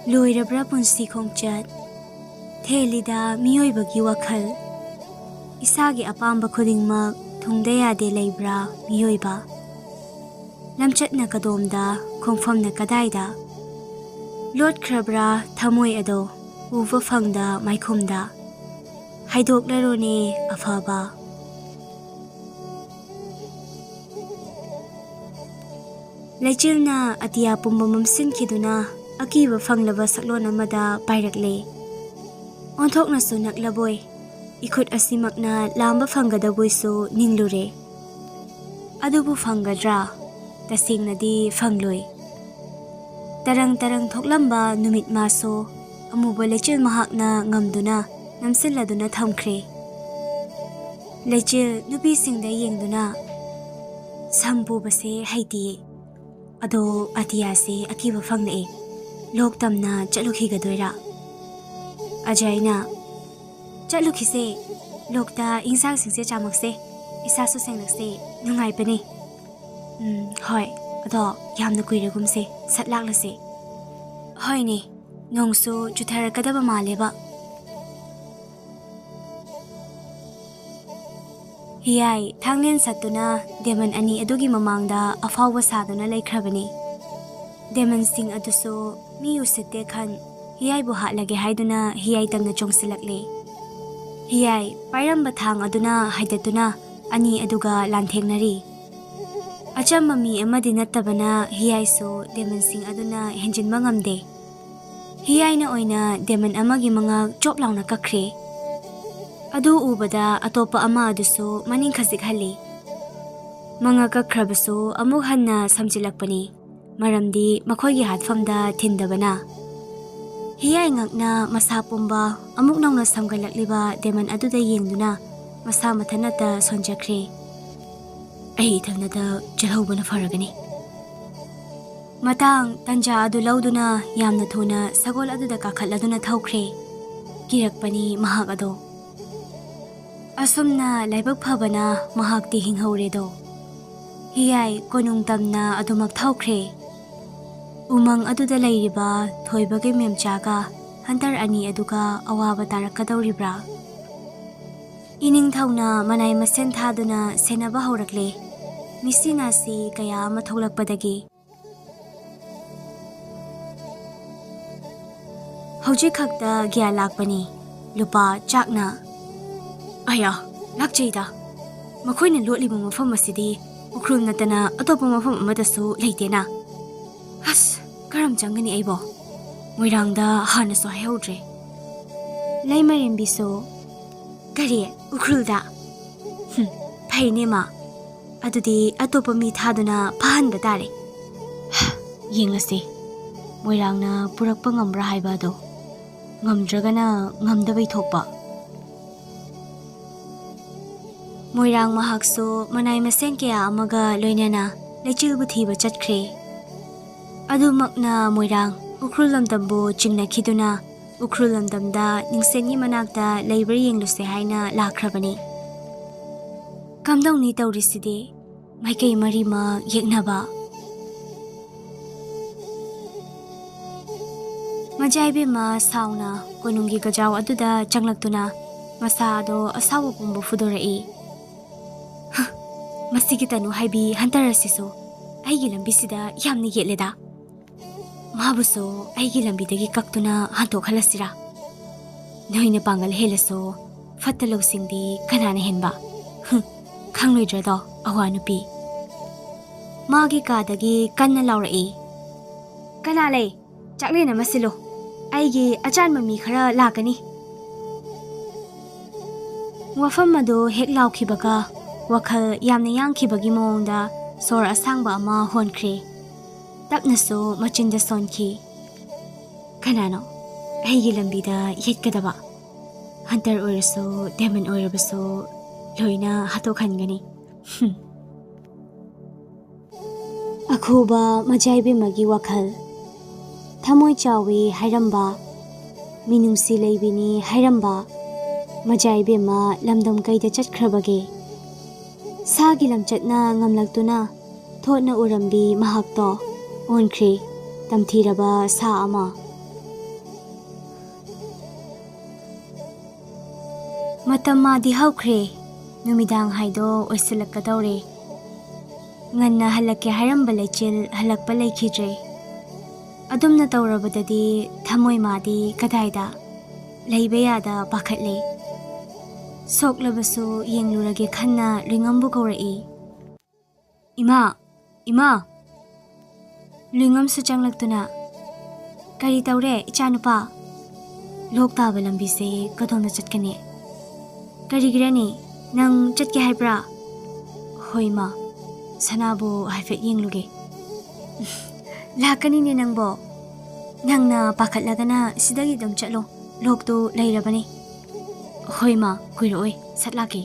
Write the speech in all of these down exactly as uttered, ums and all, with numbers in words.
ꯂꯣꯏꯔꯕ꯭ꯔꯥ ꯄꯨꯟꯁꯤ ꯈꯣꯡꯆꯠ? ꯊꯦꯜꯂꯤꯗ ꯃꯤꯑꯣꯏꯕꯒꯤ ꯋꯥꯈꯜ꯫ ꯏꯁꯥꯒꯤ ꯑꯄꯥꯝꯕ ꯈꯨꯗꯤꯡꯃꯛ ꯊꯨꯡꯗ ꯌꯥꯗꯦ ꯂꯩꯕ꯭ꯔꯥ ꯃꯤꯑꯣꯏꯕ? ꯂꯝꯆꯠꯅ ꯀꯗꯣꯝꯗ, ꯈꯣꯡꯐꯝꯅ ꯀꯗꯥꯏꯗ? ꯂꯣꯠꯈ꯭ꯔꯕ꯭ꯔꯥ ꯊꯃꯣꯏ ꯑꯗꯣ ꯎꯕ ꯐꯪꯗ ꯃꯥꯏꯈꯨꯝꯗ? ꯍꯥꯏꯗꯣꯛꯂꯔꯣꯅꯦ ꯑꯐꯕ꯫ ꯂꯩꯆꯤꯜꯅ ꯑꯇꯤꯌꯥ ꯄꯨꯝꯕ ꯃꯝꯁꯤꯟꯈꯤꯗꯨꯅ ꯑꯀꯤꯕ ꯐꯪꯂꯕ ꯁꯛꯂꯣꯟ ꯑꯃꯗ ꯄꯥꯏꯔꯛꯂꯦ꯫ ꯑꯣꯟꯊꯣꯛꯅꯁꯨ ꯅꯛꯂꯕꯣꯏ, ꯏꯈꯨꯠ ꯑꯁꯤꯃꯛꯅ ꯂꯥꯝꯕ ꯐꯪꯒꯗꯕꯣꯏꯁꯨ ꯅꯤꯡꯂꯨꯔꯦ꯫ ꯑꯗꯨꯕꯨ ꯐꯪꯒꯗ꯭ꯔꯥ? ꯇꯁꯦꯡꯅꯗꯤ ꯐꯪꯂꯣꯏ꯫ ꯇꯔꯪ ꯇꯔꯪ ꯊꯣꯛꯂꯝꯕ ꯅꯨꯃꯤꯠ ꯃꯥꯁꯨ ꯑꯃꯨꯕ ꯂꯩꯆꯤꯜ ꯃꯍꯥꯛꯅ ꯉꯝꯗꯨꯅ ꯅꯝꯁꯤꯜꯂꯗꯨꯅ ꯊꯝꯈ꯭ꯔꯦ꯫ ꯂꯩꯆꯤꯜ ꯅꯨꯄꯤꯁꯤꯡꯗ ꯌꯦꯡꯗꯨꯅ, "ꯁꯝ ꯄꯨꯕꯁꯦ ꯍꯩꯇꯤꯌꯦ꯫ ꯑꯗꯣ ꯑꯇꯤꯌꯥꯁꯦ ꯑꯀꯤꯕ ꯐꯪꯂꯛꯑꯦ꯫ ꯂꯣꯛ ꯇꯝꯅ ꯆꯠꯂꯨꯈꯤꯒꯗꯣꯏꯔꯥ?" ꯑꯖꯌꯅ, "ꯆꯠꯂꯨꯈꯤꯁꯦ꯫ ꯂꯣꯛꯇ ꯏꯟꯁꯥꯡꯁꯤꯡꯁꯦ ꯆꯥꯃꯛꯁꯦ꯫ ꯏꯁꯥꯁꯨ ꯁꯦꯡꯂꯛꯁꯦ꯫ ꯅꯨꯡꯉꯥꯏꯕꯅꯦ꯫ ꯎꯝ, ꯍꯣꯏ꯫ ꯑꯗꯣ ꯌꯥꯝꯅ ꯀꯨꯏꯔꯒꯨꯝꯁꯦ꯫ ꯁꯠ ꯂꯥꯛꯂꯁꯦ꯫" "ꯍꯣꯏꯅꯦ, ꯅꯣꯡꯁꯨ ꯆꯨꯊꯔꯛꯀꯗꯕ ꯃꯥꯜꯂꯦꯕ꯫" ꯍꯤꯌꯥꯏ ꯊꯥꯡꯂꯦꯟ ꯁꯠꯇꯨꯅ ꯗꯦꯃꯟ ꯑꯅꯤ ꯑꯗꯨꯒꯤ ꯃꯃꯥꯡꯗ ꯑꯐꯥꯎꯕ ꯁꯥꯗꯨꯅ ꯂꯩꯈ꯭ꯔꯕꯅꯤ꯫ ꯗꯦꯃꯟꯁꯤꯡ ꯑꯗꯨꯁꯨ ꯃꯤ ꯎꯁꯤꯠꯇꯦ ꯈꯟ, ꯍꯤꯌꯥꯏꯕꯨ ꯍꯥꯠꯂꯒꯦ ꯍꯥꯏꯗꯨꯅ ꯍꯤꯌꯥꯏ ꯇꯝꯅ ꯆꯣꯡꯁꯤꯜꯂꯛꯂꯦ꯫ ꯍꯤꯌꯥꯏ ꯄꯥꯏꯔꯝꯕ ꯊꯥꯡ ꯑꯗꯨꯅ ꯍꯥꯏꯗꯠꯇꯨꯅ ꯑꯅꯤ ꯑꯗꯨꯒ ꯂꯥꯟꯊꯦꯡꯅꯔꯤ꯫ ꯑꯆꯝꯕ ꯃꯤ ꯑꯃꯗꯤ ꯅꯠꯇꯕꯅ ꯍꯤꯌꯥꯏꯁꯨ ꯗꯦꯃꯟꯁꯤꯡ ꯑꯗꯨꯅ ꯍꯦꯟꯖꯤꯟꯕ ꯉꯝꯗꯦ꯫ ꯍꯤꯌꯥꯏꯅ ꯑꯣꯏꯅ ꯗꯦꯃꯟ ꯑꯃꯒꯤ ꯃꯉꯛ ꯆꯣꯞ ꯂꯥꯎꯅ ꯀꯛꯈ꯭ꯔꯦ꯫ ꯑꯗꯨ ꯎꯕꯗ ꯑꯇꯣꯞꯄ ꯑꯃ ꯑꯗꯨꯁꯨ ꯃꯅꯤꯡ ꯈꯖꯤꯛ ꯍꯜꯂꯤ꯫ ꯃꯉꯛ ꯀꯛꯈ꯭ꯔꯕꯁꯨ ꯑꯃꯨꯛ ꯍꯟꯅ ꯁꯝꯖꯤꯜꯂꯛꯄꯅꯤ, ꯃꯔꯝꯗꯤ ꯃꯈꯣꯏꯒꯤ ꯍꯥꯠꯐꯝꯗ ꯊꯤꯟꯗꯕꯅ꯫ ꯍꯤꯌꯥꯏ ꯉꯛꯅ ꯃꯁꯥ ꯄꯨꯝꯕ ꯑꯃꯨꯛ ꯅꯧꯅ ꯁꯝꯒꯠꯂꯛꯂꯤꯕ ꯗꯦꯃꯟ ꯑꯗꯨꯗ ꯌꯦꯡꯗꯨꯅ ꯃꯁꯥ ꯃꯊꯟꯅꯇ ꯁꯣꯟꯖꯈ꯭ꯔꯦ꯫ "ꯑꯩ ꯏꯊꯟꯗꯇ ꯆꯦꯜꯍꯧꯕꯅ ꯐꯔꯒꯅꯤ꯫" ꯃꯇꯥꯡ ꯇꯟꯖꯥ ꯑꯗꯨ ꯂꯧꯗꯨꯅ ꯌꯥꯝꯅ ꯊꯨꯅ ꯁꯒꯣꯜ ꯑꯗꯨꯗ ꯀꯥꯈꯠꯂꯗꯨꯅ ꯊꯧꯈ꯭ꯔꯦ꯫ ꯀꯤꯔꯛꯄꯅꯤ ꯃꯍꯥꯛ ꯑꯗꯣ꯫ ꯑꯁꯨꯝꯅ ꯂꯥꯏꯕꯛ ꯐꯕꯅ ꯃꯍꯥꯛꯇꯤ ꯍꯤꯡꯍꯧꯔꯦꯗꯣ꯫ ꯍꯤꯌꯥꯏ ꯀꯣꯅꯨꯡ ꯇꯝꯅ ꯑꯗꯨꯃꯛ ꯊꯧꯈ꯭ꯔꯦ꯫ ꯎꯃꯪ ꯑꯗꯨꯗ ꯂꯩꯔꯤꯕ ꯊꯣꯏꯕꯒꯤ ꯃꯦꯝꯆꯥꯒ ꯍꯟꯇꯔ ꯑꯅꯤ ꯑꯗꯨꯒ ꯑꯋꯥꯕ ꯇꯥꯔꯛꯀꯗꯧꯔꯤꯕ꯭ꯔꯥ? ꯏꯅꯤꯡꯊꯧꯅ ꯃꯅꯥꯏ ꯃꯁꯦꯟ ꯊꯥꯗꯨꯅ ꯁꯦꯟꯅꯕ ꯍꯧꯔꯛꯂꯦ꯫ ꯃꯤꯁꯤ ꯅꯥꯁꯤ ꯀꯌꯥ ꯑꯃ ꯊꯣꯛꯂꯛꯄꯗꯒꯤ ꯍꯧꯖꯤꯛ ꯈꯛꯇ ꯒ꯭ꯌꯥꯟ ꯂꯥꯛꯄꯅꯤ꯫ ꯂꯨꯄꯥ ꯆꯥꯛꯅ, "ꯑꯌꯥ, ꯂꯥꯛꯆꯩꯗ꯫ ꯃꯈꯣꯏꯅ ꯂꯣꯠꯂꯤꯕ ꯃꯐꯝ ꯑꯁꯤꯗꯤ ꯎꯈ꯭ꯔꯨꯜ ꯅꯠꯇꯅ ꯑꯇꯣꯞꯄ ꯃꯐꯝ ꯑꯃꯗꯁꯨ ꯂꯩꯇꯦꯅ꯫ ꯑꯁ, ꯀꯔꯝ ꯆꯪꯒꯅꯤ ꯑꯩꯕꯣ? ꯃꯣꯏꯔꯥꯡꯗ ꯍꯥꯟꯅꯁꯨ ꯍꯥꯏꯍꯧꯗ꯭ꯔꯦ꯫" ꯂꯩꯃꯔꯦꯝꯕꯤꯁꯨ, "ꯀꯔꯤ, ꯎꯈ꯭ꯔꯨꯜꯗ? ꯍꯨꯝ, ꯐꯩꯅꯦ ꯃꯥ꯫ ꯑꯗꯨꯗꯤ ꯑꯇꯣꯞꯄ ꯃꯤ ꯊꯥꯗꯨꯅ ꯐꯥꯍꯟꯕ ꯇꯥꯔꯦ꯫ ꯌꯦꯡꯂꯁꯤ, ꯃꯣꯏꯔꯥꯡꯅ ꯄꯨꯔꯛꯄ ꯉꯝꯕ꯭ꯔꯥ ꯍꯥꯏꯕ ꯑꯗꯣ꯫ ꯉꯝꯗ꯭ꯔꯒꯅ ꯉꯝꯗꯕꯩ ꯊꯣꯛꯄ꯫" ꯃꯣꯏꯔꯥꯡ ꯃꯍꯥꯛꯁꯨ ꯃꯅꯥꯏ ꯃꯁꯦꯟ ꯀꯌꯥ ꯑꯃꯒ ꯂꯣꯏꯅꯅ ꯂꯩꯆꯤꯜꯕꯨ ꯊꯤꯕ ꯆꯠꯈ꯭ꯔꯦ꯫ ꯑꯗꯨꯃꯛꯅ ꯃꯣꯏꯔꯥꯡ ꯎꯈ꯭ꯔꯨꯜ ꯂꯝꯗꯝꯕꯨ ꯆꯤꯡꯅꯈꯤꯗꯨꯅ ꯎꯈ꯭ꯔꯨꯜ ꯂꯝꯗꯝꯗ ꯅꯤꯡꯁꯦꯟꯒꯤ ꯃꯅꯥꯛꯇ ꯂꯩꯕ꯭ꯔꯥ ꯌꯦꯡꯂꯨꯁꯦ ꯍꯥꯏꯅ ꯂꯥꯛꯈ꯭ꯔꯕꯅꯤ꯫ ꯀꯝꯗꯧꯅꯤ ꯇꯧꯔꯤꯁꯤꯗꯤ? ꯃꯥꯏꯀꯩ ꯃꯔꯤꯃꯛ ꯌꯦꯛꯅꯕ꯫ ꯃꯖꯥꯏꯕꯦꯝꯃ ꯁꯥꯎꯅ ꯀꯣꯅꯨꯡꯒꯤ ꯒꯖꯥꯎ ꯑꯗꯨꯗ ꯆꯪꯂꯛꯇꯨꯅ ꯃꯁꯥꯗꯣ ꯑꯁꯥꯎꯕ ꯄꯨꯝꯕ ꯐꯨꯗꯣꯔꯛꯏ꯫ "ꯍ, ꯃꯁꯤꯒꯤ ꯇꯅꯨ ꯍꯥꯏꯕꯤ ꯍꯟꯇꯔ ꯑꯁꯤꯁꯨ ꯑꯩꯒꯤ ꯂꯝꯕꯤꯁꯤꯗ ꯌꯥꯝꯅ ꯌꯦꯠꯂꯦꯗ꯫ ꯃꯥꯕꯨꯁꯨ ꯑꯩꯒꯤ ꯂꯝꯕꯤꯗꯒꯤ ꯀꯛꯇꯨꯅ ꯍꯟꯗꯣꯛꯍꯜꯂꯁꯤꯔꯥ? ꯅꯣꯏꯅ ꯄꯥꯡꯒꯜ ꯍꯦꯜꯂꯁꯨ ꯐꯠꯇ ꯂꯧꯁꯤꯡꯗꯤ ꯀꯅꯥꯅ ꯍꯦꯟꯕ? ꯍꯨꯝ, ꯈꯪꯂꯣꯏꯗ꯭ꯔꯗꯣ, ꯑꯋꯥ ꯅꯨꯄꯤ?" ꯃꯥꯒꯤ ꯀꯥꯗꯒꯤ ꯀꯟꯅ ꯂꯥꯎꯔꯛꯏ, "ꯀꯅꯥ ꯂꯩ? ꯆꯥꯛꯂꯦꯟ ꯑꯃ ꯁꯤꯜꯂꯨ꯫ ꯑꯩꯒꯤ ꯑꯆꯥꯟꯕ ꯃꯤ ꯈꯔ ꯂꯥꯛꯀꯅꯤ꯫" ꯋꯥꯐꯝ ꯑꯗꯨ ꯍꯦꯛ ꯂꯥꯎꯈꯤꯕꯒ ꯋꯥꯈꯜ ꯌꯥꯝꯅ ꯌꯥꯡꯈꯤꯕꯒꯤ ꯃꯑꯣꯡꯗ ꯁꯣꯔ ꯑꯁꯥꯡꯕ ꯑꯃ ꯍꯣꯟꯈ꯭ꯔꯦ꯫ ꯇꯞꯅꯁꯨ ꯃꯆꯤꯟꯗ ꯁꯣꯟꯈꯤ, "ꯀꯅꯥꯅꯣ ꯑꯩꯒꯤ ꯂꯝꯕꯤꯗ ꯌꯦꯠꯀꯗꯕ? ꯍꯟꯇꯔ ꯑꯣꯏꯔꯁꯨ, ꯗꯦꯃꯟ ꯑꯣꯏꯔꯕꯁꯨ, ꯂꯣꯏꯅ ꯍꯥꯠꯇꯣꯛꯍꯟꯒꯅꯤ꯫" ꯍꯨꯝ꯫ ꯑꯈꯨꯕ ꯃꯖꯥꯏꯕꯦꯝꯃꯒꯤ ꯋꯥꯈꯜ꯫ ꯊꯃꯣꯏ ꯆꯥꯎꯏ ꯍꯥꯏꯔꯝꯕ, ꯃꯤꯅꯨꯡꯁꯤ ꯂꯩꯕꯤꯅꯤ ꯍꯥꯏꯔꯝꯕ ꯃꯖꯥꯏꯕꯦꯝꯃ ꯂꯝꯗꯝ ꯀꯩꯗ ꯆꯠꯈ꯭ꯔꯕꯒꯦ? ꯁꯥꯒꯤ ꯂꯝꯆꯠꯅ ꯉꯝꯂꯛꯇꯨꯅ ꯊꯣꯠꯅ ꯎꯔꯝꯕꯤ ꯃꯍꯥꯛꯇꯣ ꯑꯣꯟꯈ꯭ꯔꯦ꯫ ꯇꯝꯊꯤꯔꯕ ꯁꯥ ꯑꯃ꯫ ꯃꯇꯝ ꯃꯥꯗꯤ ꯍꯧꯈ꯭ꯔꯦ꯫ ꯅꯨꯃꯤꯗꯥꯡ ꯍꯥꯏꯗꯣ ꯑꯣꯏꯁꯤꯜꯂꯛꯀꯗꯧꯔꯦ꯫ ꯉꯟꯅ ꯍꯜꯂꯛꯀꯦ ꯍꯥꯏꯔꯝꯕ ꯂꯩꯆꯤꯜ ꯍꯜꯂꯛꯄ ꯂꯩꯈꯤꯗ꯭ꯔꯦ꯫ ꯑꯗꯨꯝꯅ ꯇꯧꯔꯕꯗꯗꯤ ꯊꯃꯣꯏ ꯃꯥꯗꯤ ꯀꯗꯥꯏꯗ? ꯂꯩꯕ ꯌꯥꯗ ꯄꯥꯈꯠꯂꯦ꯫ ꯁꯣꯛꯂꯕꯁꯨ ꯌꯦꯡꯂꯨꯔꯒꯦ ꯈꯟꯅ ꯂꯨꯏꯉꯝꯕꯨ ꯀꯧꯔꯛꯏ꯫ "ꯏꯃꯥ! ꯏꯃꯥ!" ꯂꯨꯏꯉꯝꯁꯨ ꯆꯪꯂꯛꯇꯨꯅ, "ꯀꯔꯤ ꯇꯧꯔꯦ, ꯏꯆꯥꯅꯨꯄꯥ? ꯂꯣꯛ ꯇꯥꯕ ꯂꯝꯕꯤꯁꯦ ꯀꯗꯣꯝꯗ ꯆꯠꯀꯅꯤ? ꯀꯔꯤꯒꯤꯔꯅꯤ? ꯅꯪ ꯆꯠꯀꯦ ꯍꯥꯏꯕ꯭ꯔꯥ?" "ꯍꯣꯏ, ꯏꯃꯥ꯫ ꯁꯅꯥꯕꯨ ꯍꯥꯏꯐꯦꯠ ꯌꯦꯡꯂꯨꯒꯦ꯫" "ꯂꯥꯛꯀꯅꯤꯅꯦ ꯅꯪꯕꯣ꯫ ꯅꯪꯅ ꯄꯥꯈꯠꯂꯒꯅ ꯁꯤꯗꯒꯤ ꯑꯗꯨꯝ ꯆꯠꯂꯣ꯫ ꯂꯣꯛꯇꯨ ꯂꯩꯔꯕꯅꯤ꯫" "ꯍꯣꯏ, ꯏꯃꯥ, ꯀꯨꯏꯔꯛꯑꯣꯏ꯫ ꯁꯠ ꯂꯥꯛꯀꯦ꯫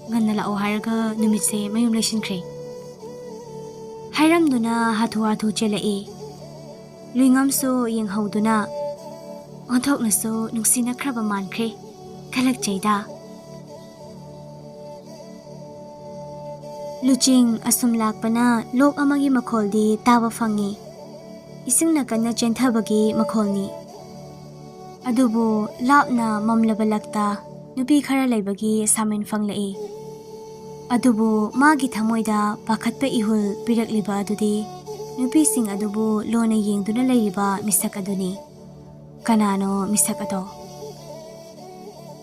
ꯉꯟꯅ ꯂꯥꯛꯑꯣ ꯍꯥꯏꯔꯒ ꯅꯨꯃꯤꯠꯁꯦ ꯃꯌꯨꯝ ꯂꯩꯁꯤꯟꯈ꯭ꯔꯦ꯫" ꯍꯥꯏꯔꯝꯗꯨꯅ ꯍꯥꯊꯨ ꯍꯥꯊꯨ ꯆꯦꯜꯂꯛꯏ꯫ ꯂꯨꯏꯉꯝꯁꯨ ꯌꯦꯡꯍꯧꯗꯨꯅ ꯑꯣꯟꯊꯣꯛꯅꯁꯨ ꯅꯨꯡꯁꯤꯅꯈ꯭ꯔꯕ ꯃꯥꯟꯈ꯭ꯔꯦ꯫ ꯀꯜꯂꯛꯆꯩꯗ꯫ ꯂꯨꯆꯤꯡ ꯑꯁꯨꯝ ꯂꯥꯛꯄꯅ ꯂꯣꯛ ꯑꯃꯒꯤ ꯃꯈꯣꯜꯗꯤ ꯇꯥꯕ ꯐꯪꯉꯤ꯫ ꯏꯁꯤꯡꯅ ꯀꯟꯅ ꯆꯦꯟꯊꯕꯒꯤ ꯃꯈꯣꯜꯅꯤ꯫ ꯑꯗꯨꯕꯨ ꯂꯥꯞꯅ ꯃꯝꯂꯕ ꯂꯛꯇ ꯅꯨꯄꯤ ꯈꯔ ꯂꯩꯕꯒꯤ ꯁꯥꯃꯤꯟ ꯐꯪꯂꯛꯏ꯫ ꯑꯗꯨꯕꯨ ꯃꯥꯒꯤ ꯊꯃꯣꯏꯗ ꯄꯥꯈꯠꯄ ꯏꯍꯨꯜ ꯄꯤꯔꯛꯂꯤꯕ ꯑꯗꯨꯗꯤ ꯅꯨꯄꯤꯁꯤꯡ ꯑꯗꯨꯕꯨ ꯂꯣꯟꯅ ꯌꯦꯡꯗꯨꯅ ꯂꯩꯔꯤꯕ ꯃꯤꯁꯛ ꯑꯗꯨꯅꯤ꯫ ꯀꯅꯥꯅꯣ ꯃꯤꯁꯛ ꯑꯗꯣ?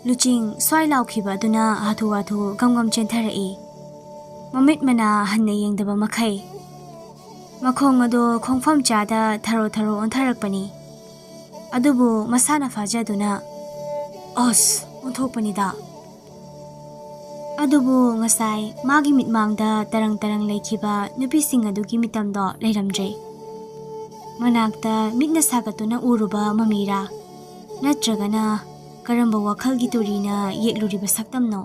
ꯂꯨꯆꯤꯡ ꯁ꯭ꯋꯥꯏ ꯂꯥꯎꯈꯤꯕ ꯑꯗꯨꯅ ꯍꯥꯊꯨ ꯍꯥꯊꯨ ꯒꯝ ꯒꯝ ꯆꯦꯟꯊꯔꯛꯏ꯫ ꯃꯃꯤꯠ ꯃꯅꯥ ꯍꯟꯅ ꯌꯦꯡꯗꯕ ꯃꯈꯩ꯫ ꯃꯈꯣꯡ ꯑꯗꯨ ꯈꯣꯡꯐꯝ ꯆꯥꯗ ꯊꯔꯣ ꯊꯔꯣ ꯑꯣꯟꯊꯔꯛꯄꯅꯤ꯫ ꯑꯗꯨꯕꯨ ꯃꯁꯥꯅ ꯐꯥꯖꯗꯨꯅ, "ꯑꯁ!" ꯑꯣꯟꯊꯣꯛꯄꯅꯤꯗ꯫ ꯑꯗꯨꯕꯨ ꯉꯁꯥꯏ ꯃꯥꯒꯤ ꯃꯤꯠꯃꯥꯡꯗ ꯇꯔꯪ ꯇꯔꯪ ꯂꯩꯈꯤꯕ ꯅꯨꯄꯤꯁꯤꯡ ꯑꯗꯨꯒꯤ ꯃꯤꯇꯝꯗꯣ ꯂꯩꯔꯝꯗ꯭ꯔꯦ꯫ ꯃꯅꯥꯛꯇ ꯃꯤꯠꯅ ꯁꯥꯒꯠꯇꯨꯅ ꯎꯔꯨꯕ ꯃꯃꯤꯔꯥ? ꯅꯠꯇ꯭ꯔꯒꯅ ꯀꯔꯝꯕ ꯋꯥꯈꯜꯒꯤ ꯇꯨꯔꯤꯅ ꯌꯦꯛꯂꯨꯔꯤꯕ ꯁꯛꯇꯝꯅꯣ?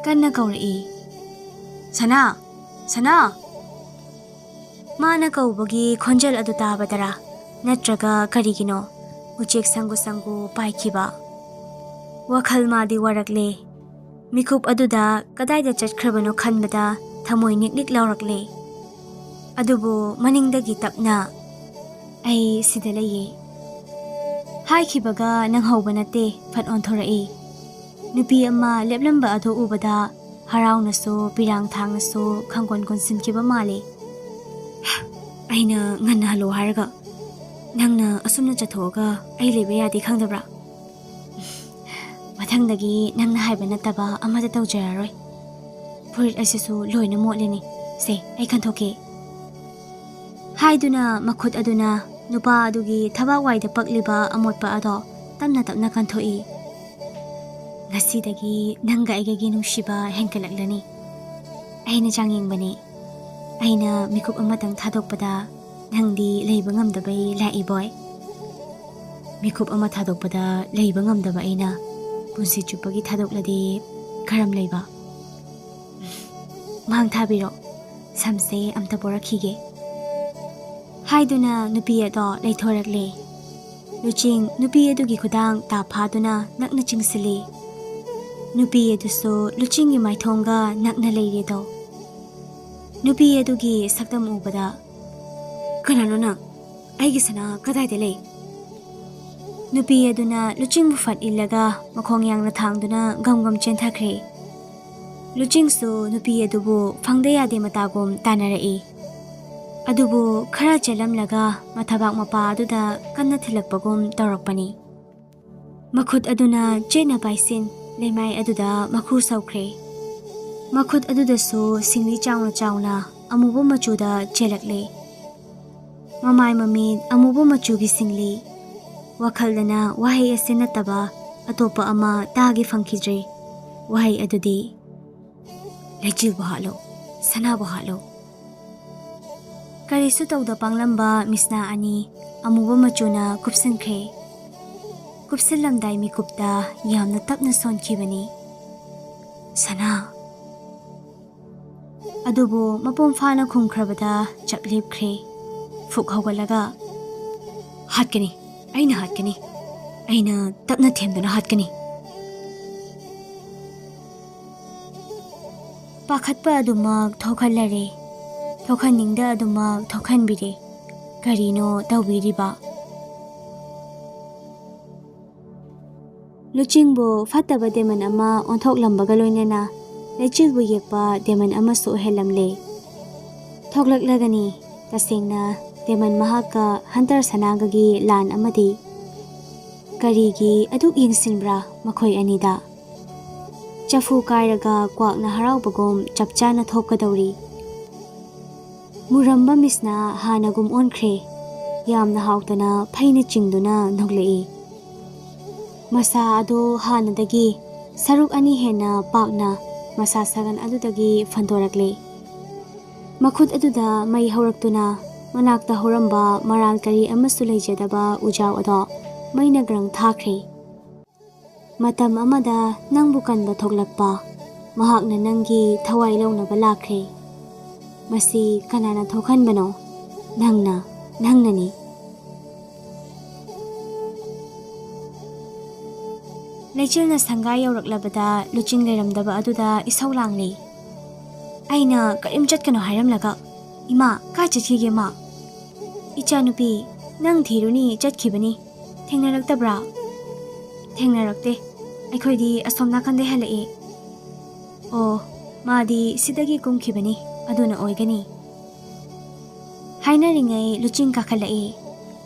ꯀꯟꯅ ꯀꯧꯔꯛꯏ꯫ "ꯁꯅꯥ! ꯁꯅꯥ!" ꯃꯥꯅ ꯀꯧꯕꯒꯤ ꯈꯣꯟꯖꯦꯜ ꯑꯗꯨ ꯇꯥꯕꯗꯔꯥ? ꯅꯠꯇ꯭ꯔꯒ ꯀꯔꯤꯒꯤꯅꯣ ꯎꯆꯦꯛ ꯁꯪꯒꯨ ꯁꯪꯒꯨ ꯄꯥꯏꯈꯤꯕ? ꯋꯥꯈꯜ ꯃꯥꯗꯤ ꯋꯥꯔꯛꯂꯦ꯫ ꯃꯤꯀꯨꯞ ꯑꯗꯨꯗ ꯀꯗꯥꯏꯗ ꯆꯠꯈ꯭ꯔꯕꯅꯣ ꯈꯟꯕꯗ ꯊꯃꯣꯏ ꯅꯤꯛ ꯅꯤꯛ ꯂꯥꯎꯔꯛꯂꯦ꯫ ꯑꯗꯨꯕꯨ ꯃꯅꯤꯡꯗꯒꯤ ꯇꯞꯅ, "ꯑꯩ ꯁꯤꯗ ꯂꯩꯌꯦ꯫" ꯍꯥꯏꯈꯤꯕꯒ ꯅꯪꯍꯧꯕ ꯅꯠꯇꯦ, ꯐꯠ ꯑꯣꯟꯊꯣꯔꯛꯏ꯫ ꯅꯨꯄꯤ ꯑꯃ ꯂꯦꯞꯂꯝꯕ ꯑꯗꯨ ꯎꯕꯗ ꯍꯔꯥꯎꯅꯁꯨ ꯄꯤꯔꯥꯡ ꯊꯥꯡꯅꯁꯨ ꯈꯪꯒꯣꯟ ꯀꯣꯟꯁꯤꯟꯈꯤꯕ ꯃꯥꯜꯂꯤ꯫ "ꯑꯩꯅ ꯉꯟꯅ ꯍꯜꯂꯣ ꯍꯥꯏꯔꯒ ꯅꯪꯅ ꯑꯁꯨꯝꯅ ꯆꯠꯊꯣꯛꯑꯒ ꯑꯩ ꯂꯩꯕ ꯌꯥꯗꯦ ꯈꯪꯗꯕ꯭ꯔꯥ? ꯃꯊꯪꯗꯒꯤ ꯅꯪꯅ ꯍꯥꯏꯕ ꯅꯠꯇꯕ ꯑꯃꯠꯇ ꯇꯧꯖꯔꯔꯣꯏ꯫ ꯐꯨꯔꯤꯠ ꯑꯁꯤꯁꯨ ꯂꯣꯏꯅ ꯃꯣꯠꯂꯤꯅꯤ꯫ ꯁꯦ, ꯑꯩ ꯀꯟꯊꯣꯛꯀꯦ꯫" ꯍꯥꯏꯗꯨꯅ ꯃꯈꯨꯠ ꯑꯗꯨꯅ ꯅꯨꯄꯥ ꯑꯗꯨꯒꯤ ꯊꯕꯥꯛ ꯋꯥꯏꯗ ꯄꯛꯂꯤꯕ ꯑꯃꯣꯠꯄ ꯑꯗꯣ ꯇꯞꯅ ꯇꯞꯅ ꯀꯟꯊꯣꯛꯏ꯫ "ꯉꯁꯤꯗꯒꯤ ꯅꯪꯒ ꯑꯩꯒꯒꯤ ꯅꯨꯡꯁꯤꯕ ꯍꯦꯟꯒꯠꯂꯛꯂꯅꯤ꯫ ꯑꯩꯅ ꯆꯥꯡꯌꯦꯡꯕꯅꯤ꯫ ꯑꯩꯅ ꯃꯤꯀꯨꯞ ꯑꯃꯇꯪ ꯊꯥꯗꯣꯛꯄꯗ ꯅꯪꯗꯤ ꯂꯩꯕ ꯉꯝꯗꯕꯩ ꯂꯥꯛꯏꯕꯣꯏ꯫ ꯃꯤꯀꯨꯞ ꯑꯃ ꯊꯥꯗꯣꯛꯄꯗ ꯂꯩꯕ ꯉꯝꯗꯕ ꯑꯩꯅ ꯄꯨꯟꯁꯤ ꯆꯨꯞꯄꯒꯤ ꯊꯥꯗꯣꯛꯂꯗꯤ ꯀꯔꯝ ꯂꯩꯕ? ꯃꯥꯡ ꯊꯥꯕꯤꯔꯣ, ꯁꯝꯁꯦ ꯑꯝꯇ ꯄꯣꯔꯛꯈꯤꯒꯦ꯫" ꯍꯥꯏꯗꯨꯅ ꯅꯨꯄꯤ ꯑꯗꯣ ꯂꯩꯊꯣꯔꯛꯂꯦ꯫ ꯂꯨꯆꯤꯡ ꯅꯨꯄꯤ ꯑꯗꯨꯒꯤ ꯈꯨꯗꯥꯡ ꯇꯥꯞ ꯐꯥꯗꯨꯅ ꯅꯛꯅ ꯆꯤꯡꯁꯤꯜꯂꯤ꯫ ꯅꯨꯄꯤ ꯑꯗꯨꯁꯨ ꯂꯨꯆꯤꯡꯒꯤ ꯃꯥꯏꯊꯣꯡꯒ ꯅꯛꯅ ꯂꯩꯔꯦꯗꯣ꯫ ꯅꯨꯄꯤ ꯑꯗꯨꯒꯤ ꯁꯛꯇꯝ ꯎꯕꯗ, "ꯀꯅꯥꯅꯣ ꯅꯪ? ꯑꯩꯒꯤ ꯁꯅꯥ ꯀꯗꯥꯏꯗ ꯂꯩ?" ꯅꯨꯄꯤ ꯑꯗꯨꯅ ꯂꯨꯆꯤꯡꯕꯨ ꯐꯠ ꯏꯜꯂꯒ ꯃꯈꯣꯡ ꯌꯥꯡꯅ ꯊꯥꯡꯗꯨꯅ ꯒꯝ ꯒꯝ ꯆꯦꯟꯊꯈ꯭ꯔꯦ꯫ ꯂꯨꯆꯤꯡꯁꯨ ꯅꯨꯄꯤ ꯑꯗꯨꯕꯨ ꯐꯪꯗ ꯌꯥꯗꯦ ꯃꯇꯥꯒꯨꯝ ꯇꯥꯟꯅꯔꯛꯏ꯫ ꯑꯗꯨꯕꯨ ꯈꯔ ꯆꯦꯜꯂꯝꯂꯒ ꯃꯊꯕꯥꯛ ꯃꯄꯥ ꯑꯗꯨꯗ ꯀꯟꯅ ꯊꯤꯜꯂꯛꯄꯒꯨꯝ ꯇꯧꯔꯛꯄꯅꯤ꯫ ꯃꯈꯨꯠ ꯑꯗꯨꯅ ꯆꯦꯠꯅ ꯄꯥꯏꯁꯤꯟ ꯂꯩꯃꯥꯏ ꯑꯗꯨꯗ ꯃꯈꯨ ꯁꯧꯈ꯭ꯔꯦ꯫ ꯃꯈꯨꯠ ꯑꯗꯨꯗꯁꯨ ꯁꯤꯡꯂꯤ ꯆꯥꯎꯅ ꯆꯥꯎꯅ ꯑꯃꯨꯕ ꯃꯆꯨꯗ ꯆꯦꯜꯂꯛꯂꯦ꯫ ꯃꯃꯥꯏ ꯃꯃꯤꯠ ꯑꯃꯨꯕ ꯃꯆꯨꯒꯤ ꯁꯤꯡꯂꯤ꯫ ꯋꯥꯈꯜꯗꯅ ꯋꯥꯍꯩ ꯑꯁꯤ ꯅꯠꯇꯕ ꯑꯇꯣꯞꯄ ꯑꯃ ꯇꯥꯒꯦ ꯐꯪꯈꯤꯗ꯭ꯔꯦ꯫ ꯋꯥꯍꯩ ꯑꯗꯨꯗꯤ, "ꯂꯩꯆꯤꯜꯕꯨ ꯍꯥꯠꯂꯣ, ꯁꯅꯥꯕꯨ ꯍꯥꯠꯂꯣ꯫" ꯀꯔꯤꯁꯨ ꯇꯧꯗ ꯄꯥꯡꯂꯝꯕ ꯃꯤꯁꯅꯥ ꯑꯅꯤ ꯑꯃꯨꯕ ꯃꯆꯨꯅ ꯀꯨꯞꯁꯤꯟꯈ꯭ꯔꯦ꯫ ꯀꯨꯞꯁꯤꯜꯂꯝꯗꯥꯏ ꯃꯤꯀꯨꯞꯇ ꯌꯥꯝꯅ ꯇꯞꯅ ꯁꯣꯟꯈꯤꯕꯅꯤ꯫ "ꯁꯅꯥ!" ꯑꯗꯨꯕꯨ ꯃꯄꯨꯡ ꯐꯥꯅ ꯈꯨꯝꯈ꯭ꯔꯕꯗ ꯆꯞ ꯂꯦꯞꯈ꯭ꯔꯦ꯫ ꯐꯨꯛ ꯍꯧꯒꯠꯂꯒ, "ꯍꯥꯠꯀꯅꯤ, ꯑꯩꯅ ꯍꯥꯠꯀꯅꯤ, ꯑꯩꯅ ꯇꯞꯅ ꯊꯦꯝꯗꯨꯅ ꯍꯥꯠꯀꯅꯤ꯫" ꯄꯥꯈꯠꯄ ꯑꯗꯨꯃꯛ ꯊꯣꯛꯍꯜꯂꯔꯦ, ꯊꯣꯛꯍꯟꯅꯤꯡꯗ ꯑꯗꯨꯃꯛ ꯊꯣꯛꯍꯟꯕꯤꯔꯦ꯫ ꯀꯔꯤꯅꯣ ꯇꯧꯕꯤꯔꯤꯕ? ꯂꯨꯆꯤꯡꯕꯨ ꯐꯠꯇꯕ ꯗꯦꯃꯟ ꯑꯃ ꯑꯣꯟꯊꯣꯛꯂꯝꯕꯒ ꯂꯣꯏꯅꯅ ꯂꯩꯆꯤꯜꯕꯨ ꯌꯦꯛꯄ ꯗꯦꯃꯟ ꯑꯃꯁꯨ ꯑꯣꯏꯍꯜꯂꯝꯂꯦ꯫ ꯊꯣꯛꯂꯛꯂꯒꯅꯤ꯫ ꯇꯁꯦꯡꯅ ꯗꯦꯃꯟ ꯃꯍꯥꯛꯀ ꯍꯟꯇꯔ ꯁꯅꯥꯒꯒꯤ ꯂꯥꯟ ꯑꯃꯗꯤ꯫ ꯀꯔꯤꯒꯤ ꯑꯗꯨꯛ ꯌꯦꯡꯁꯤꯟꯕ꯭ꯔꯥ ꯃꯈꯣꯏ ꯑꯅꯤꯗ? ꯆꯐꯨ ꯀꯥꯏꯔꯒ ꯀ꯭ꯋꯥꯛꯅ ꯍꯔꯥꯎꯕꯒꯨꯝ ꯆꯞ ꯆꯥꯅ ꯊꯣꯛꯀꯗꯧꯔꯤ꯫ ꯃꯨꯔꯝꯕ ꯃꯤꯁꯅ ꯍꯥꯟꯅꯒꯨꯝ ꯑꯣꯟꯈ꯭ꯔꯦ꯫ ꯌꯥꯝꯅ ꯍꯥꯎꯇꯅ ꯐꯩꯅ ꯆꯤꯡꯗꯨꯅ ꯅꯣꯛꯂꯛꯏ꯫ ꯃꯁꯥ ꯑꯗꯨ ꯍꯥꯟꯅꯗꯒꯤ ꯁꯔꯨꯛ ꯑꯅꯤ ꯍꯦꯟꯅ ꯄꯥꯛꯅ ꯃꯁꯥ ꯁꯥꯒꯟ ꯑꯗꯨꯗꯒꯤ ꯐꯟꯗꯣꯔꯛꯂꯦ꯫ ꯃꯈꯨꯠ ꯑꯗꯨꯗ ꯃꯩ ꯍꯧꯔꯛꯇꯨꯅ ꯃꯅꯥꯛꯇ ꯍꯧꯔꯝꯕ ꯃꯔꯥꯜ ꯀꯔꯤ ꯑꯃꯁꯨ ꯂꯩꯖꯗꯕ ꯎꯖꯥꯎ ꯑꯗꯣ ꯃꯩꯅ ꯒ꯭ꯔꯪ ꯊꯥꯈ꯭ꯔꯦ꯫ ꯃꯇꯝ ꯑꯃꯗ ꯅꯪꯕꯨ ꯀꯟꯕ ꯊꯣꯛꯂꯛꯄ, ꯃꯍꯥꯛꯅ ꯅꯪꯒꯤ ꯊꯋꯥꯏ ꯂꯧꯅꯕ ꯂꯥꯛꯈ꯭ꯔꯦ꯫ ꯃꯁꯤ ꯀꯅꯥꯅ ꯊꯣꯛꯍꯟꯕꯅꯣ? ꯅꯪꯅ, ꯅꯪꯅꯅꯤ꯫ ꯂꯩꯆꯤꯜꯅ ꯁꯪꯒꯥꯏ ꯌꯧꯔꯛꯂꯕꯗ ꯂꯨꯆꯤꯡ ꯂꯩꯔꯝꯗꯕ ꯑꯗꯨꯗ ꯏꯁꯧ ꯂꯥꯡꯂꯤ꯫ ꯑꯩꯅ ꯀꯔꯤꯝ ꯆꯠꯀꯅꯣ ꯍꯥꯏꯔꯝꯂꯒ, ꯏꯃꯥ, ꯀꯥꯏ ꯆꯠꯈꯤꯒꯦ ꯃꯥ? ꯏꯆꯥꯅꯨꯄꯤ, ꯅꯪ ꯊꯤꯔꯨꯅꯤ ꯆꯠꯈꯤꯕꯅꯤ꯫ ꯊꯦꯡꯅꯔꯛꯇꯕ꯭ꯔꯥ? ꯊꯦꯡꯅꯔꯛꯇꯦ꯫ ꯑꯩꯈꯣꯏꯗꯤ ꯑꯁꯣꯝ ꯅꯥꯀꯟꯗꯩ ꯍꯜꯂꯛꯏ꯫ ꯑꯣ, ꯃꯥꯗꯤ ꯁꯤꯗꯒꯤ ꯀꯨꯝꯈꯤꯕꯅꯤ, ꯑꯗꯨꯅ ꯑꯣꯏꯒꯅꯤ꯫ ꯍꯥꯏꯅꯔꯤꯉꯩ ꯂꯨꯆꯤꯡ ꯀꯥꯈꯠꯂꯛꯏ꯫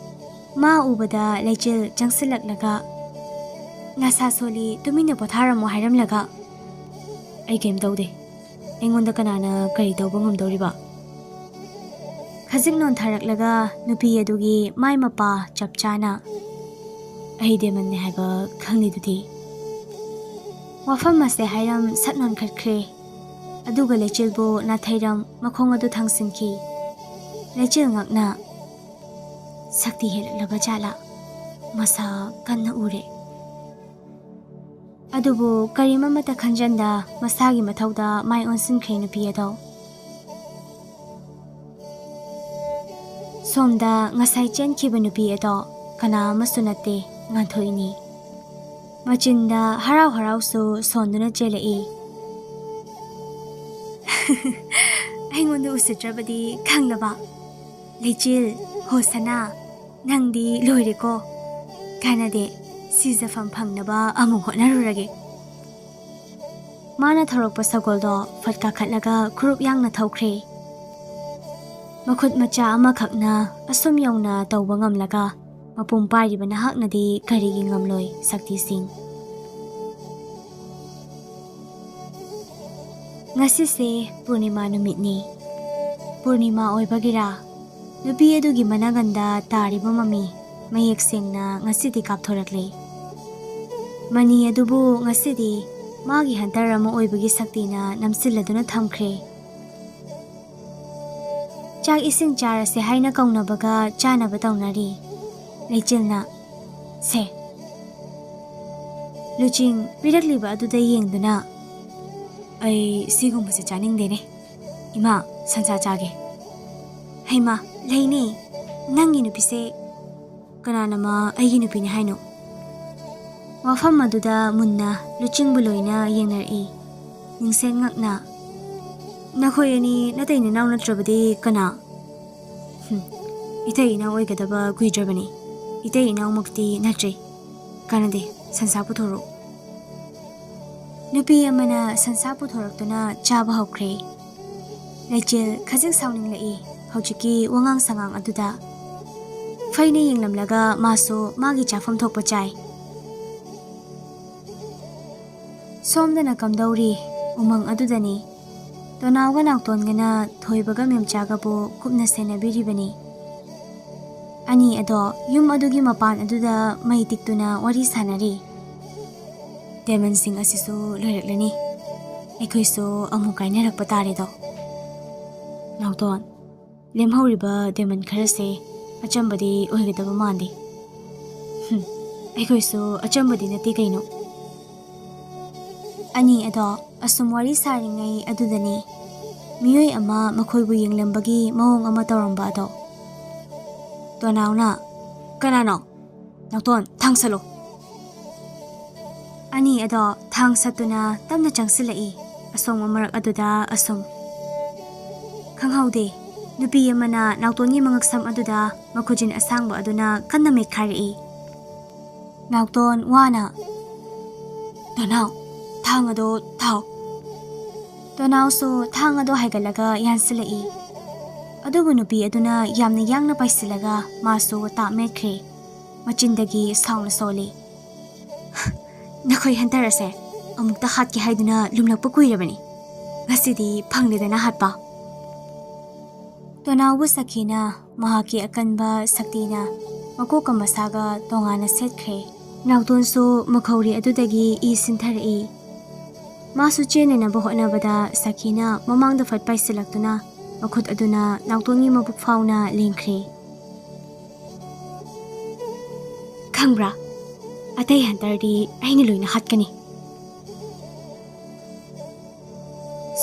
ꯃꯥ ꯎꯕꯗ ꯂꯩꯆꯤꯜ ꯆꯪꯁꯤꯜꯂꯛꯂꯒ, "ꯅꯁꯥ ꯁꯣꯜꯂꯤ, ꯇꯨꯃꯤꯟꯅ ꯄꯣꯊꯥꯔꯝꯃꯣ ꯍꯥꯏꯔꯝꯂꯒ?" "ꯑꯩ ꯀꯩꯝ ꯇꯧꯗꯦ꯫ ꯑꯩꯉꯣꯟꯗ ꯀꯅꯥꯅ ꯀꯔꯤ ꯇꯧꯕ ꯉꯝꯗꯧꯔꯤꯕ?" ꯈꯖꯤꯛ ꯅꯣꯟꯊꯔꯛꯂꯒ ꯅꯨꯄꯤ ꯑꯗꯨꯒꯤ ꯃꯥꯏ ꯃꯄꯥ ꯆꯞ ꯆꯥꯅ, "ꯑꯩ ꯗꯦꯃꯟꯅꯦ ꯍꯥꯏꯕ ꯈꯪꯂꯤꯗꯨꯗꯤ?" ꯋꯥꯐꯝ ꯑꯁꯦ ꯍꯥꯏꯔꯝ ꯁꯠ ꯅꯣꯟꯈꯠꯈ꯭ꯔꯦ꯫ ꯑꯗꯨꯒ ꯂꯩꯆꯤꯜꯕꯨ ꯅꯥꯊꯩꯔꯝ ꯃꯈꯣꯡ ꯑꯗꯨ ꯊꯥꯡꯁꯤꯟꯈꯤ꯫ ꯂꯩꯆꯤꯜ ꯉꯛꯅ, ꯁꯛꯇꯤ ꯍꯦꯜꯂꯛꯂꯕ ꯖꯥꯠꯂꯥ? ꯃꯁꯥ ꯀꯟꯅ ꯎꯔꯦ꯫ ꯑꯗꯨꯕꯨ ꯀꯔꯤꯝ ꯑꯃꯠꯇ ꯈꯟꯖꯟꯗ ꯃꯁꯥꯒꯤ ꯃꯊꯧꯗ ꯃꯥꯏ ꯑꯣꯟꯁꯤꯟꯈ꯭ꯔꯦ ꯅꯨꯄꯤ ꯑꯗꯣ꯫ ꯁꯣꯝꯗ ꯉꯁꯥꯏ ꯆꯦꯟꯈꯤꯕ ꯅꯨꯄꯤ ꯑꯗꯣ ꯀꯅꯥ ꯑꯃꯁꯨ ꯅꯠꯇꯦ, ꯉꯥꯟꯊꯣꯏꯅꯤ꯫ ꯃꯆꯤꯟꯗ ꯍꯔꯥꯎ ꯍꯔꯥꯎꯁꯨ ꯁꯣꯟꯗꯨꯅ ꯆꯦꯜꯂꯛꯏ꯫ "ꯑꯩꯉꯣꯟꯗ ꯎꯁꯤꯠꯇ꯭ꯔꯕꯗꯤ ꯈꯪꯂꯕ?" "ꯂꯩꯆꯤꯜ, ꯍꯣ ꯁꯅꯥ, ꯅꯪꯗꯤ ꯂꯣꯏꯔꯦꯀꯣ꯫ ꯀꯥꯟꯅꯗꯦ, ꯁꯤꯖꯐꯝ ꯐꯪꯅꯕ ꯑꯃꯨꯛ ꯍꯣꯠꯅꯔꯨꯔꯒꯦ"꯫ ꯃꯥꯅ ꯊꯧꯔꯛꯄ ꯁꯒꯣꯜꯗꯣ ꯐꯠ ꯀꯥꯈꯠꯂꯒ ꯈꯨꯔꯨꯞ ꯌꯥꯡꯅ ꯊꯧꯈ꯭ꯔꯦ꯫ ꯃꯈꯨꯠ ꯃꯆꯥ ꯑꯃꯈꯛꯅ ꯑꯁꯨꯝ ꯌꯧꯅ ꯇꯧꯕ ꯉꯝꯂꯒ, ꯃꯄꯨꯡ ꯄꯥꯏꯔꯤꯕ ꯅꯍꯥꯛꯅꯗꯤ ꯀꯔꯤꯒꯤ ꯉꯝꯂꯣꯏ, ꯁꯛꯇꯤꯁꯤꯡ? ꯉꯁꯤꯁꯦ ꯄꯨꯔꯅꯤꯃꯥ ꯅꯨꯃꯤꯠꯅꯤ꯫ ꯄꯨꯔꯅꯤꯃꯥ ꯑꯣꯏꯕꯒꯤꯔꯥ, ꯅꯨꯄꯤ ꯑꯗꯨꯒꯤ ꯃꯅꯒꯟꯗ ꯇꯥꯔꯤꯕ ꯃꯃꯤ ꯃꯌꯦꯛ ꯁꯦꯡꯅ ꯉꯁꯤꯗꯤ ꯀꯥꯞꯊꯣꯔꯛꯂꯦ꯫ ꯃꯅꯤ ꯑꯗꯨꯕꯨ ꯉꯁꯤꯗꯤ ꯃꯥꯒꯤ ꯍꯟꯇꯔ ꯑꯃ ꯑꯣꯏꯕꯒꯤ ꯁꯛꯇꯤꯅ ꯅꯝꯁꯤꯜꯂꯗꯨꯅ ꯊꯝꯈ꯭ꯔꯦ꯫ ꯆꯥꯛ ꯏꯁꯤꯡ ꯆꯥꯔꯁꯦ ꯍꯥꯏꯅ ꯀꯧꯅꯕꯒ ꯆꯥꯅꯕ ꯇꯧꯅꯔꯤ꯫ ꯂꯩꯆꯤꯜꯅ, "ꯁꯦ"꯫ ꯂꯨꯆꯤꯡ ꯄꯤꯔꯛꯂꯤꯕ ꯑꯗꯨꯗ ꯌꯦꯡꯗꯨꯅ, "ꯑꯩ ꯁꯤꯒꯨꯝꯕꯁꯦ ꯆꯥꯅꯤꯡꯗꯦꯅꯦ꯫ ꯏꯃꯥ, ꯁꯟꯁꯥ ꯆꯥꯒꯦ"꯫ "ꯍꯩꯃꯥ, ꯂꯩꯅꯦ꯫ ꯅꯪꯒꯤ ꯅꯨꯄꯤꯁꯦ"꯫ "ꯀꯅꯥꯅ ꯃꯥ ꯑꯩꯒꯤ ꯅꯨꯄꯤꯅꯤ ꯍꯥꯏꯅꯣ?" ꯋꯥꯐꯝ ꯑꯗꯨꯗ ꯃꯨꯟꯅ ꯂꯨꯆꯤꯡꯕꯨ ꯂꯣꯏꯅ ꯌꯦꯡꯅꯔꯛꯏ꯫ ꯅꯤꯡꯁꯦꯡ ꯉꯛꯅ, "ꯅꯈꯣꯏ ꯑꯅꯤ ꯅꯇꯩ ꯅꯅꯥꯎ ꯅꯠꯇ꯭ꯔꯕꯗꯤ ꯀꯅꯥ?" "ꯍꯨꯝ, ꯏꯇꯩ ꯏꯅꯥꯎ ꯑꯣꯏꯒꯗꯕ ꯀꯨꯏꯗ꯭ꯔꯕꯅꯤ꯫ ꯏꯇꯩ ꯏꯅꯥꯎꯃꯛꯇꯤ ꯅꯠꯇ꯭ꯔꯦ꯫ ꯀꯥꯟꯅꯗꯦ, ꯁꯟꯁꯥ ꯄꯨꯊꯣꯔꯛꯎ"꯫ ꯅꯨꯄꯤ ꯑꯃꯅ ꯁꯟꯁꯥ ꯄꯨꯊꯣꯔꯛꯇꯨꯅ ꯆꯥꯕ ꯍꯧꯈ꯭ꯔꯦ꯫ ꯂꯩꯆꯤꯜ ꯈꯖꯤꯛ ꯁꯥꯎꯅꯤꯡꯂꯛꯏ ꯍꯧꯖꯤꯛꯀꯤ ꯋꯥꯉꯥꯡ ꯁꯉꯥꯡ ꯑꯗꯨꯗ꯫ ꯐꯩꯅ ꯌꯦꯡꯂꯝꯂꯒ ꯃꯥꯁꯨ ꯃꯥꯒꯤ ꯆꯥꯐꯝ ꯊꯣꯛꯄ ꯆꯥꯏ꯫ ꯁꯣꯝꯗꯅ ꯀꯝꯗꯧꯔꯤ? ꯎꯃꯪ ꯑꯗꯨꯗꯅꯤ꯫ ꯇꯣꯅꯥꯎꯒ ꯅꯥꯎꯇꯣꯟꯒꯅ ꯊꯣꯏꯕꯒ ꯃꯦꯝꯆꯥꯒꯕꯨ ꯀꯨꯞꯅ ꯁꯦꯟꯅꯕꯤꯔꯤꯕꯅꯤ꯫ ꯑꯅꯤ ꯑꯗꯣ ꯌꯨꯝ ꯑꯗꯨꯒꯤ ꯃꯄꯥꯟ ꯑꯗꯨꯗ ꯃꯩ ꯇꯤꯛꯇꯨꯅ ꯋꯥꯔꯤ ꯁꯥꯟꯅꯔꯤ꯫ "ꯗꯦꯃꯟꯁꯤꯡ ꯑꯁꯤꯁꯨ ꯂꯣꯏꯔꯛꯂꯅꯤ꯫ ꯑꯩꯈꯣꯏꯁꯨ ꯑꯃꯨꯛ ꯀꯥꯏꯅꯔꯛꯄ ꯇꯥꯔꯦꯗꯣ"꯫ ꯅꯥꯎꯇꯣꯟ, "ꯂꯦꯝꯍꯧꯔꯤꯕ ꯗꯦꯃꯟ ꯈꯔꯁꯦ ꯑꯆꯝꯕꯗꯤ ꯑꯣꯏꯒꯗꯕ ꯃꯥꯟꯗꯦ"꯫ "ꯍꯨꯝ, ꯑꯩꯈꯣꯏꯁꯨ ꯑꯆꯝꯕꯗꯤ ꯅꯠꯇꯦ ꯀꯩꯅꯣ"꯫ ꯑꯅꯤ ꯑꯗꯣ ꯑꯁꯨꯝ ꯋꯥꯔꯤ ꯁꯥꯔꯤꯉꯩ ꯑꯗꯨꯗꯅꯤ ꯃꯤꯑꯣꯏ ꯑꯃ ꯃꯈꯣꯏꯕꯨ ꯌꯦꯡꯂꯝꯕꯒꯤ ꯃꯑꯣꯡ ꯑꯃ ꯇꯧꯔꯝꯕ ꯑꯗꯣ꯫ ꯇꯣꯅꯥꯎꯅ, "ꯀꯅꯥꯅꯣ? ꯅꯥꯎꯇꯣꯟ, ꯊꯥꯡꯁꯜꯂꯨ"꯫ ꯑꯅꯤ ꯑꯗꯣ ꯊꯥꯡ ꯁꯠꯇꯨꯅ ꯇꯞꯅ ꯆꯪꯁꯤꯜꯂꯛꯏ꯫ ꯑꯁꯣꯡꯕ ꯃꯔꯛ ꯑꯗꯨꯗ ꯑꯁꯨꯝ, "ꯈꯪꯍꯧꯗꯦ"꯫ ꯅꯨꯄꯤ ꯑꯃꯅ ꯅꯥꯎꯇꯣꯟꯒꯤ ꯃꯉꯛꯁꯝ ꯑꯗꯨꯗ ꯃꯈꯨꯖꯤꯟ ꯑꯁꯥꯡꯕ ꯑꯗꯨꯅ ꯀꯟꯅ ꯃꯦꯠꯈꯥꯏꯔꯛꯏ꯫ ꯅꯥꯎꯇꯣꯟ ꯋꯥꯅ, "ꯇꯣꯅꯥꯎ, ꯊꯥꯡ ꯑꯗꯣ ꯊꯥꯎ꯫" ꯇꯣꯅꯥꯎꯁꯨ ꯊꯥꯡ ꯑꯗꯣ ꯍꯥꯏꯒꯠꯂꯒ ꯌꯥꯟꯁꯤꯜꯂꯛꯏ꯫ ꯑꯗꯨꯕꯨ ꯅꯨꯄꯤ ꯑꯗꯨꯅ ꯌꯥꯝꯅ ꯌꯥꯡꯅ ꯄꯥꯏꯁꯤꯜꯂꯒ ꯃꯥꯁꯨ ꯇꯥꯞ ꯃꯦꯠꯈ꯭ꯔꯦ꯫ ꯃꯆꯤꯟꯗꯒꯤ ꯁꯥꯎꯅ ꯁꯣꯜꯂꯤ꯫ "ꯅꯈꯣꯏ ꯍꯟꯇꯔ ꯑꯁꯦ ꯑꯃꯨꯛꯇ ꯍꯥꯠꯀꯦ ꯍꯥꯏꯗꯨꯅ ꯂꯨꯝꯂꯛꯄ ꯀꯨꯏꯔꯕꯅꯤ꯫ ꯉꯁꯤꯗꯤ ꯐꯪꯂꯦꯗꯅ ꯍꯥꯠꯄ꯫" ꯇꯣꯅꯥꯎꯕꯨ ꯁꯈꯤꯅ ꯃꯍꯥꯛꯀꯤ ꯑꯀꯟꯕ ꯁꯛꯇꯤꯅ ꯃꯀꯣꯛꯀ ꯃꯁꯥꯒ ꯇꯣꯉꯥꯟꯅ ꯁꯦꯠꯈ꯭ꯔꯦ꯫ ꯅꯥꯎꯇꯣꯟꯁꯨ ꯃꯈꯧꯔꯤ ꯑꯗꯨꯗꯒꯤ ꯏ ꯁꯤꯟꯊꯔꯛꯏ꯫ ꯃꯥꯁꯨ ꯆꯦꯟꯅꯅꯕ ꯍꯣꯠꯅꯕꯗ ꯁꯈꯤꯅ ꯃꯃꯥꯡꯗ ꯐꯠ ꯄꯥꯏꯁꯤꯜꯂꯛꯇꯨꯅ ꯃꯈꯨꯠ ꯑꯗꯨꯅ ꯅꯥꯎꯇꯣꯟꯒꯤ ꯃꯕꯨꯛ ꯐꯥꯎꯅ ꯂꯦꯡꯈ꯭ꯔꯦ꯫ "ꯈꯪꯕ꯭ꯔꯥ, ꯑꯇꯩ ꯍꯟꯇꯔꯗꯤ ꯑꯩꯅ ꯂꯣꯏꯅ ꯍꯥꯠꯀꯅꯤ꯫"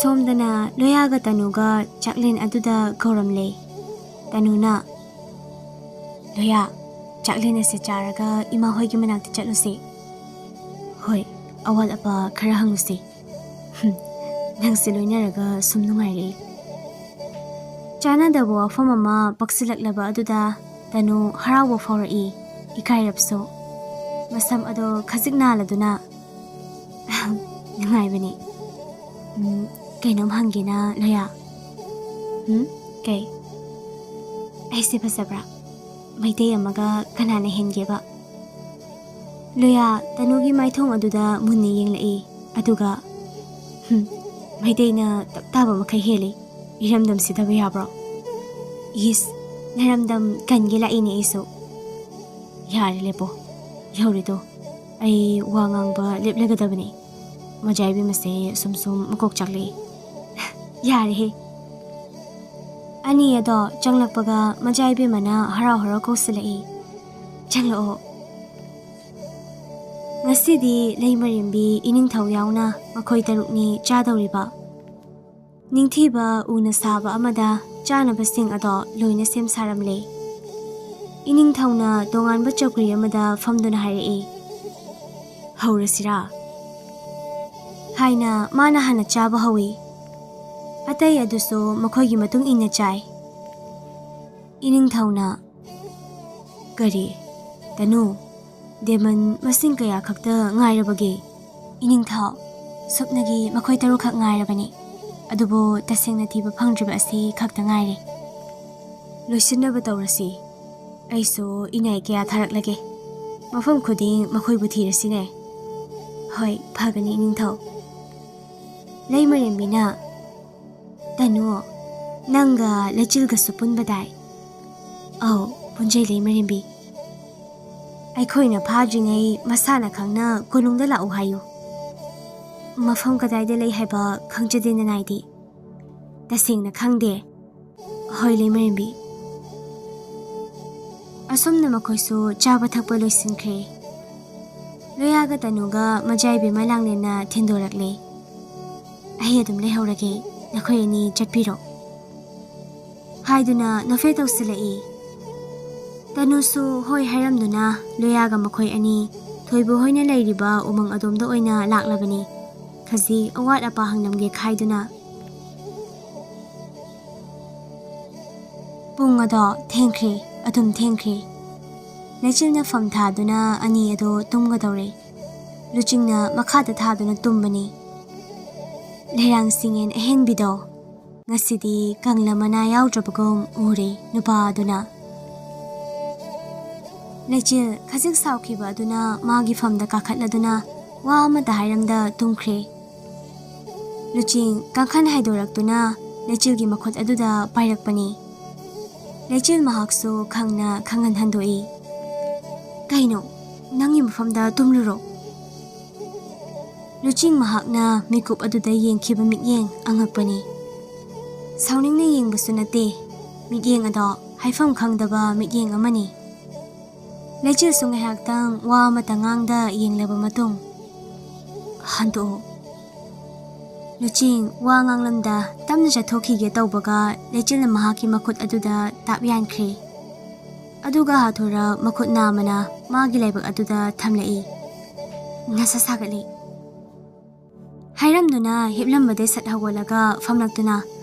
ꯁꯣꯝꯗꯅ ꯂꯣꯌꯥꯒ ꯇꯅꯨꯒ ꯆꯥꯛꯂꯦꯟ ꯑꯗꯨꯗ ꯀꯧꯔꯝꯂꯦ꯫ ꯇꯅꯨꯅ, "ꯂꯣꯌꯥ, ꯆꯥꯛꯂꯦꯟ ꯑꯁꯤ ꯆꯥꯔꯒ ꯏꯃꯥ ꯍꯣꯏꯒꯤ ꯃꯅꯥꯛꯇ ꯆꯠꯂꯨꯁꯤ꯫ ꯍꯣꯏ, ꯑꯋꯥꯠ ꯑꯄꯥ ꯈꯔ ꯍꯪꯉꯨꯁꯤ꯫ ꯍꯨꯝ, ꯅꯪꯁꯦ ꯂꯣꯏꯅꯔꯒ ꯁꯨꯝ ꯅꯨꯡꯉꯥꯏꯔꯛꯏ꯫" ꯆꯥꯟꯅꯗꯕ ꯋꯥꯐꯝ ꯑꯃ ꯄꯛꯁꯤꯜꯂꯛꯂꯕ ꯑꯗꯨꯗ ꯇꯅꯨ ꯍꯔꯥꯎꯕ ꯐꯥꯎꯔꯛꯏ, ꯏꯀꯥꯏꯔꯞꯁꯨ꯫ ꯃꯁꯝ ꯑꯗꯣ ꯈꯖꯤꯛ ꯅꯥꯜꯂꯗꯨꯅ, "ꯑꯍꯝ, ꯅꯨꯡꯉꯥꯏꯕꯅꯤ꯫ ꯎꯝ, ꯀꯩꯅꯣꯝ ꯍꯪꯒꯦꯅ, ꯂꯣꯌꯥ꯫" "ꯎꯝ? ꯀꯩ?" "ꯑꯩꯁꯦ ꯐꯖꯕ꯭ꯔꯥ? ꯃꯩꯇꯩ ꯑꯃꯒ ꯀꯅꯥꯅ ꯍꯦꯟꯒꯦꯕ?" ꯂꯣꯌꯥ ꯇꯅꯨꯒꯤ ꯃꯥꯏꯊꯣꯡ ꯑꯗꯨꯗ ꯃꯨꯟꯅ ꯌꯦꯡꯂꯛꯏ꯫ ꯑꯗꯨꯒ, "ꯍꯨꯝ, ꯃꯩꯇꯩꯅ ꯇꯞ ꯇꯥꯕ ꯃꯈꯩ ꯍꯦꯜꯂꯤ꯫ ꯏꯔꯝꯗꯝ ꯁꯤꯊꯕ ꯌꯥꯕ꯭ꯔꯣ? ꯏꯁ, ꯅꯔꯝꯗꯝ ꯀꯟꯒꯦ ꯂꯥꯛꯏꯅꯦ ꯑꯩꯁꯨ꯫" "ꯌꯥꯔꯦ, ꯂꯦꯞꯄꯣ꯫ ꯌꯧꯔꯦꯗꯣ꯫ ꯑꯩ ꯋꯥ ꯉꯥꯡꯕ ꯂꯦꯞꯂꯒꯗꯕꯅꯤ꯫ ꯃꯖꯥ ꯏꯕꯦꯝꯃꯁꯦ ꯁꯨꯝ ꯁꯨꯝ ꯃꯀꯣꯛ ꯆꯥꯛꯂꯛꯏ꯫" "ꯌꯥꯔꯦꯍꯦ꯫" ꯑꯅꯤ ꯑꯗꯣ ꯆꯪꯂꯛꯄꯒ ꯃꯖꯥ ꯏꯕꯦꯝꯃꯅ ꯍꯔꯥꯎ ꯍꯔꯥꯎ ꯀꯧꯁꯤꯜꯂꯛꯏ, "ꯆꯪꯂꯛꯑꯣ꯫ ꯉꯁꯤꯗꯤ ꯂꯩꯃꯔꯦꯝꯕꯤ ꯏꯅꯤꯡꯊꯧ ꯌꯥꯎꯅ ꯃꯈꯣꯏ ꯇꯔꯨꯛꯅꯤ ꯆꯥꯗꯧꯔꯤꯕ꯫" ꯅꯤꯡꯊꯤꯕ ꯎꯅ ꯁꯥꯕ ꯑꯃꯗ ꯆꯥꯅꯕꯁꯤꯡ ꯑꯗꯣ ꯂꯣꯏꯅ ꯁꯦꯝ ꯁꯥꯔꯝꯂꯦ꯫ ꯏꯅꯤꯡꯊꯧꯅ ꯇꯣꯉꯥꯟꯕ ꯆꯧꯀ꯭ꯔꯤ ꯑꯃꯗ ꯐꯝꯗꯨꯅ ꯍꯥꯏꯔꯛꯏ, "ꯍꯧꯔꯁꯤꯔꯥ?" ꯍꯥꯏꯅ ꯃꯥꯅ ꯍꯥꯟꯅ ꯆꯥꯕ ꯍꯧꯏ꯫ ꯑꯇꯩ ꯑꯗꯨꯁꯨ ꯃꯈꯣꯏꯒꯤ ꯃꯇꯨꯡ ꯏꯟꯅ ꯆꯥꯏ꯫ ꯏꯅꯤꯡꯊꯧꯅ, "ꯀꯔꯤ? ꯇꯅꯨ, ꯗꯦꯃꯟ ꯃꯁꯤꯡ ꯀꯌꯥ ꯈꯛꯇ ꯉꯥꯏꯔꯕꯒꯦ?" "ꯏꯅꯤꯡꯊꯧ, ꯁꯨꯞꯅꯒꯤ ꯃꯈꯣꯏ ꯇꯔꯨꯛꯈꯛ ꯉꯥꯏꯔꯕꯅꯤ꯫ ꯑꯗꯨꯕꯨ ꯇꯁꯦꯡꯅ ꯊꯤꯕ ꯐꯪꯗ꯭ꯔꯤꯕ ꯑꯁꯤ ꯈꯛꯇ ꯉꯥꯏꯔꯦ꯫ ꯂꯣꯏꯁꯤꯟꯅꯕ ꯇꯧꯔꯁꯤ꯫ ꯑꯩꯁꯨ ꯏꯅꯥꯏ ꯀꯌꯥ ꯊꯥꯔꯛꯂꯒꯦ꯫ ꯃꯐꯝ ꯈꯨꯗꯤꯡ ꯃꯈꯣꯏꯕꯨ ꯊꯤꯔꯁꯤꯅꯦ꯫" "ꯍꯣꯏ, ꯐꯒꯅꯤ ꯏꯅꯤꯡꯊꯧ꯫" ꯂꯩꯃꯔꯦꯝꯕꯤꯅ, "ꯇꯅꯨ, ꯅꯪꯒ ꯂꯩꯆꯤꯜꯒꯁꯨ ꯄꯨꯟꯕꯗꯥꯏ?" "ꯑꯧ, ꯄꯨꯟꯖꯩ ꯂꯩꯃꯔꯦꯝꯕꯤ꯫" "ꯑꯩꯈꯣꯏꯅ ꯐꯥꯗ꯭ꯔꯤꯉꯩ ꯃꯁꯥꯅ ꯈꯪꯅ ꯀꯣꯅꯨꯡꯗ ꯂꯥꯛꯎ ꯍꯥꯏꯌꯨ꯫" "ꯃꯐꯝ ꯀꯗꯥꯏꯗ ꯂꯩ ꯍꯥꯏꯕ ꯈꯪꯖꯗꯦ ꯅꯅꯥꯏꯗꯤ꯫" "ꯇꯁꯦꯡꯅ ꯈꯪꯗꯦ꯫" "ꯍꯣꯏ ꯂꯩꯃꯔꯦꯝꯕꯤ꯫" ꯑꯁꯨꯝꯅ ꯃꯈꯣꯏꯁꯨ ꯆꯥꯕ ꯊꯛꯄ ꯂꯣꯏꯁꯤꯟꯈ꯭ꯔꯦ꯫ ꯂꯣꯌꯥꯒ ꯇꯅꯨꯒ ꯃꯖꯥꯏꯕꯤ ꯃꯂꯥꯡꯂꯦꯟꯅ ꯊꯤꯟꯗꯣꯔꯛꯂꯦ꯫ "ꯑꯩ ꯑꯗꯨꯝ ꯂꯩꯍꯧꯔꯒꯦ, ꯅꯈꯣꯏ ꯑꯅꯤ ꯆꯠꯄꯤꯔꯣ" ꯍꯥꯏꯗꯨꯅ ꯅꯣꯐꯦ ꯇꯧꯁꯤꯜꯂꯛꯏ꯫ ꯇꯅꯨꯁꯨ ꯍꯣꯏ ꯍꯥꯏꯔꯝꯗꯨꯅ ꯂꯣꯌꯥꯒ ꯃꯈꯣꯏ ꯑꯅꯤ ꯊꯣꯏꯕ ꯍꯣꯏꯅ ꯂꯩꯔꯤꯕ ꯎꯃꯪ ꯑꯗꯣꯝꯗ ꯑꯣꯏꯅ ꯂꯥꯛꯂꯕꯅꯤ꯫ ꯈꯖꯤꯛ ꯑꯋꯥꯠ ꯑꯄꯥ ꯍꯪꯂꯝꯒꯦ ꯈꯥꯏꯗꯨꯅ꯫ ꯄꯨꯡ ꯑꯗꯣ ꯊꯦꯡꯈ꯭ꯔꯦ, ꯑꯗꯨꯝ ꯊꯦꯡꯈ꯭ꯔꯦ꯫ ꯂꯩꯆꯤꯜꯅ ꯐꯝ ꯊꯥꯗꯨꯅ ꯑꯅꯤ ꯑꯗꯣ ꯇꯨꯝꯒꯗꯧꯔꯦ꯫ ꯂꯨꯆꯤꯡꯅ ꯃꯈꯥꯗ ꯊꯥꯗꯨꯅ ꯇꯨꯝꯕꯅꯤ꯫ ꯂꯩꯔꯥꯡ ꯁꯤꯡꯌꯦꯟ ꯑꯍꯦꯟꯕꯤꯗꯣ ꯉꯁꯤꯗꯤ ꯀꯪꯂ ꯃꯅꯥ ꯌꯥꯎꯗ꯭ꯔꯕꯒꯨꯝ ꯎꯔꯦ ꯅꯨꯄꯥ ꯑꯗꯨꯅ꯫ ꯂꯩꯆꯤꯜ ꯈꯖꯤꯛ ꯁꯥꯎꯈꯤꯕ ꯑꯗꯨꯅ ꯃꯥꯒꯤ ꯐꯝꯗ ꯀꯥꯈꯠꯂꯗꯨꯅ ꯋꯥ ꯑꯃꯠꯇ ꯍꯥꯏꯔꯝꯗ ꯇꯨꯝꯈ꯭ꯔꯦ꯫ ꯂꯨꯆꯤꯡ ꯀꯥꯡꯈꯟ ꯍꯥꯏꯗꯣꯔꯛꯇꯨꯅ ꯂꯩꯆꯤꯜꯒꯤ ꯃꯈꯨꯠ ꯑꯗꯨꯗ ꯄꯥꯏꯔꯛꯄꯅꯤ꯫ ꯂꯩꯆꯤꯜ ꯃꯍꯥꯛꯁꯨ ꯈꯪꯅ ꯈꯪꯍꯟ ꯍꯟꯗꯣꯛꯏ꯫ "ꯀꯩꯅꯣ, ꯅꯪꯒꯤ ꯃꯐꯝꯗ ꯇꯨꯝꯂꯨꯔꯣ꯫" ꯂꯨꯆꯤꯡ ꯃꯍꯥꯛꯅ ꯃꯤꯀꯨꯞ ꯑꯗꯨꯗ ꯌꯦꯡꯈꯤꯕ ꯃꯤꯠꯌꯦꯡ ꯑꯉꯛꯄꯅꯤ꯫ ꯁꯥꯎꯅꯤꯡꯅ ꯌꯦꯡꯕꯁꯨ ꯅꯠꯇꯦ, ꯃꯤꯠꯌꯦꯡ ꯑꯗꯣ ꯍꯥꯏꯐꯝ ꯈꯪꯗꯕ ꯃꯤꯠꯌꯦꯡ ꯑꯃꯅꯤ꯫ ꯂꯩꯆꯤꯜꯁꯨ ꯉꯥꯏꯍꯥꯛꯇꯪ ꯋꯥ ꯑꯃꯠꯇ ꯉꯥꯡꯗ ꯌꯦꯡꯂꯕ ꯃꯇꯨꯡ, "ꯍꯟꯗꯣꯛꯎ꯫" ꯂꯨꯆꯤꯡ ꯋꯥ ꯉꯥꯡꯂꯝꯗ ꯇꯞꯅ ꯆꯠꯊꯣꯛꯈꯤꯒꯦ ꯇꯧꯕꯒ ꯂꯩꯆꯤꯜꯅ ꯃꯍꯥꯛꯀꯤ ꯃꯈꯨꯠ ꯑꯗꯨꯗ ꯇꯥꯞ ꯌꯥꯟꯈ꯭ꯔꯦ꯫ ꯑꯗꯨꯒ ꯍꯥꯊꯨꯔ ꯃꯈꯨꯠ ꯅꯥꯝꯃꯅ ꯃꯥꯒꯤ ꯂꯥꯏꯕꯛ ꯑꯗꯨꯗ ꯊꯝꯂꯛꯏ꯫ ꯅꯁꯥ ꯁꯥꯒꯠꯂꯤ꯫ ꯍꯥꯏꯔꯝꯗꯨꯅ ꯍꯤꯞꯂꯝꯕꯗꯩ ꯁꯠ ꯍꯧꯒꯠꯂꯒ ꯐꯝꯂꯛꯇꯨꯅ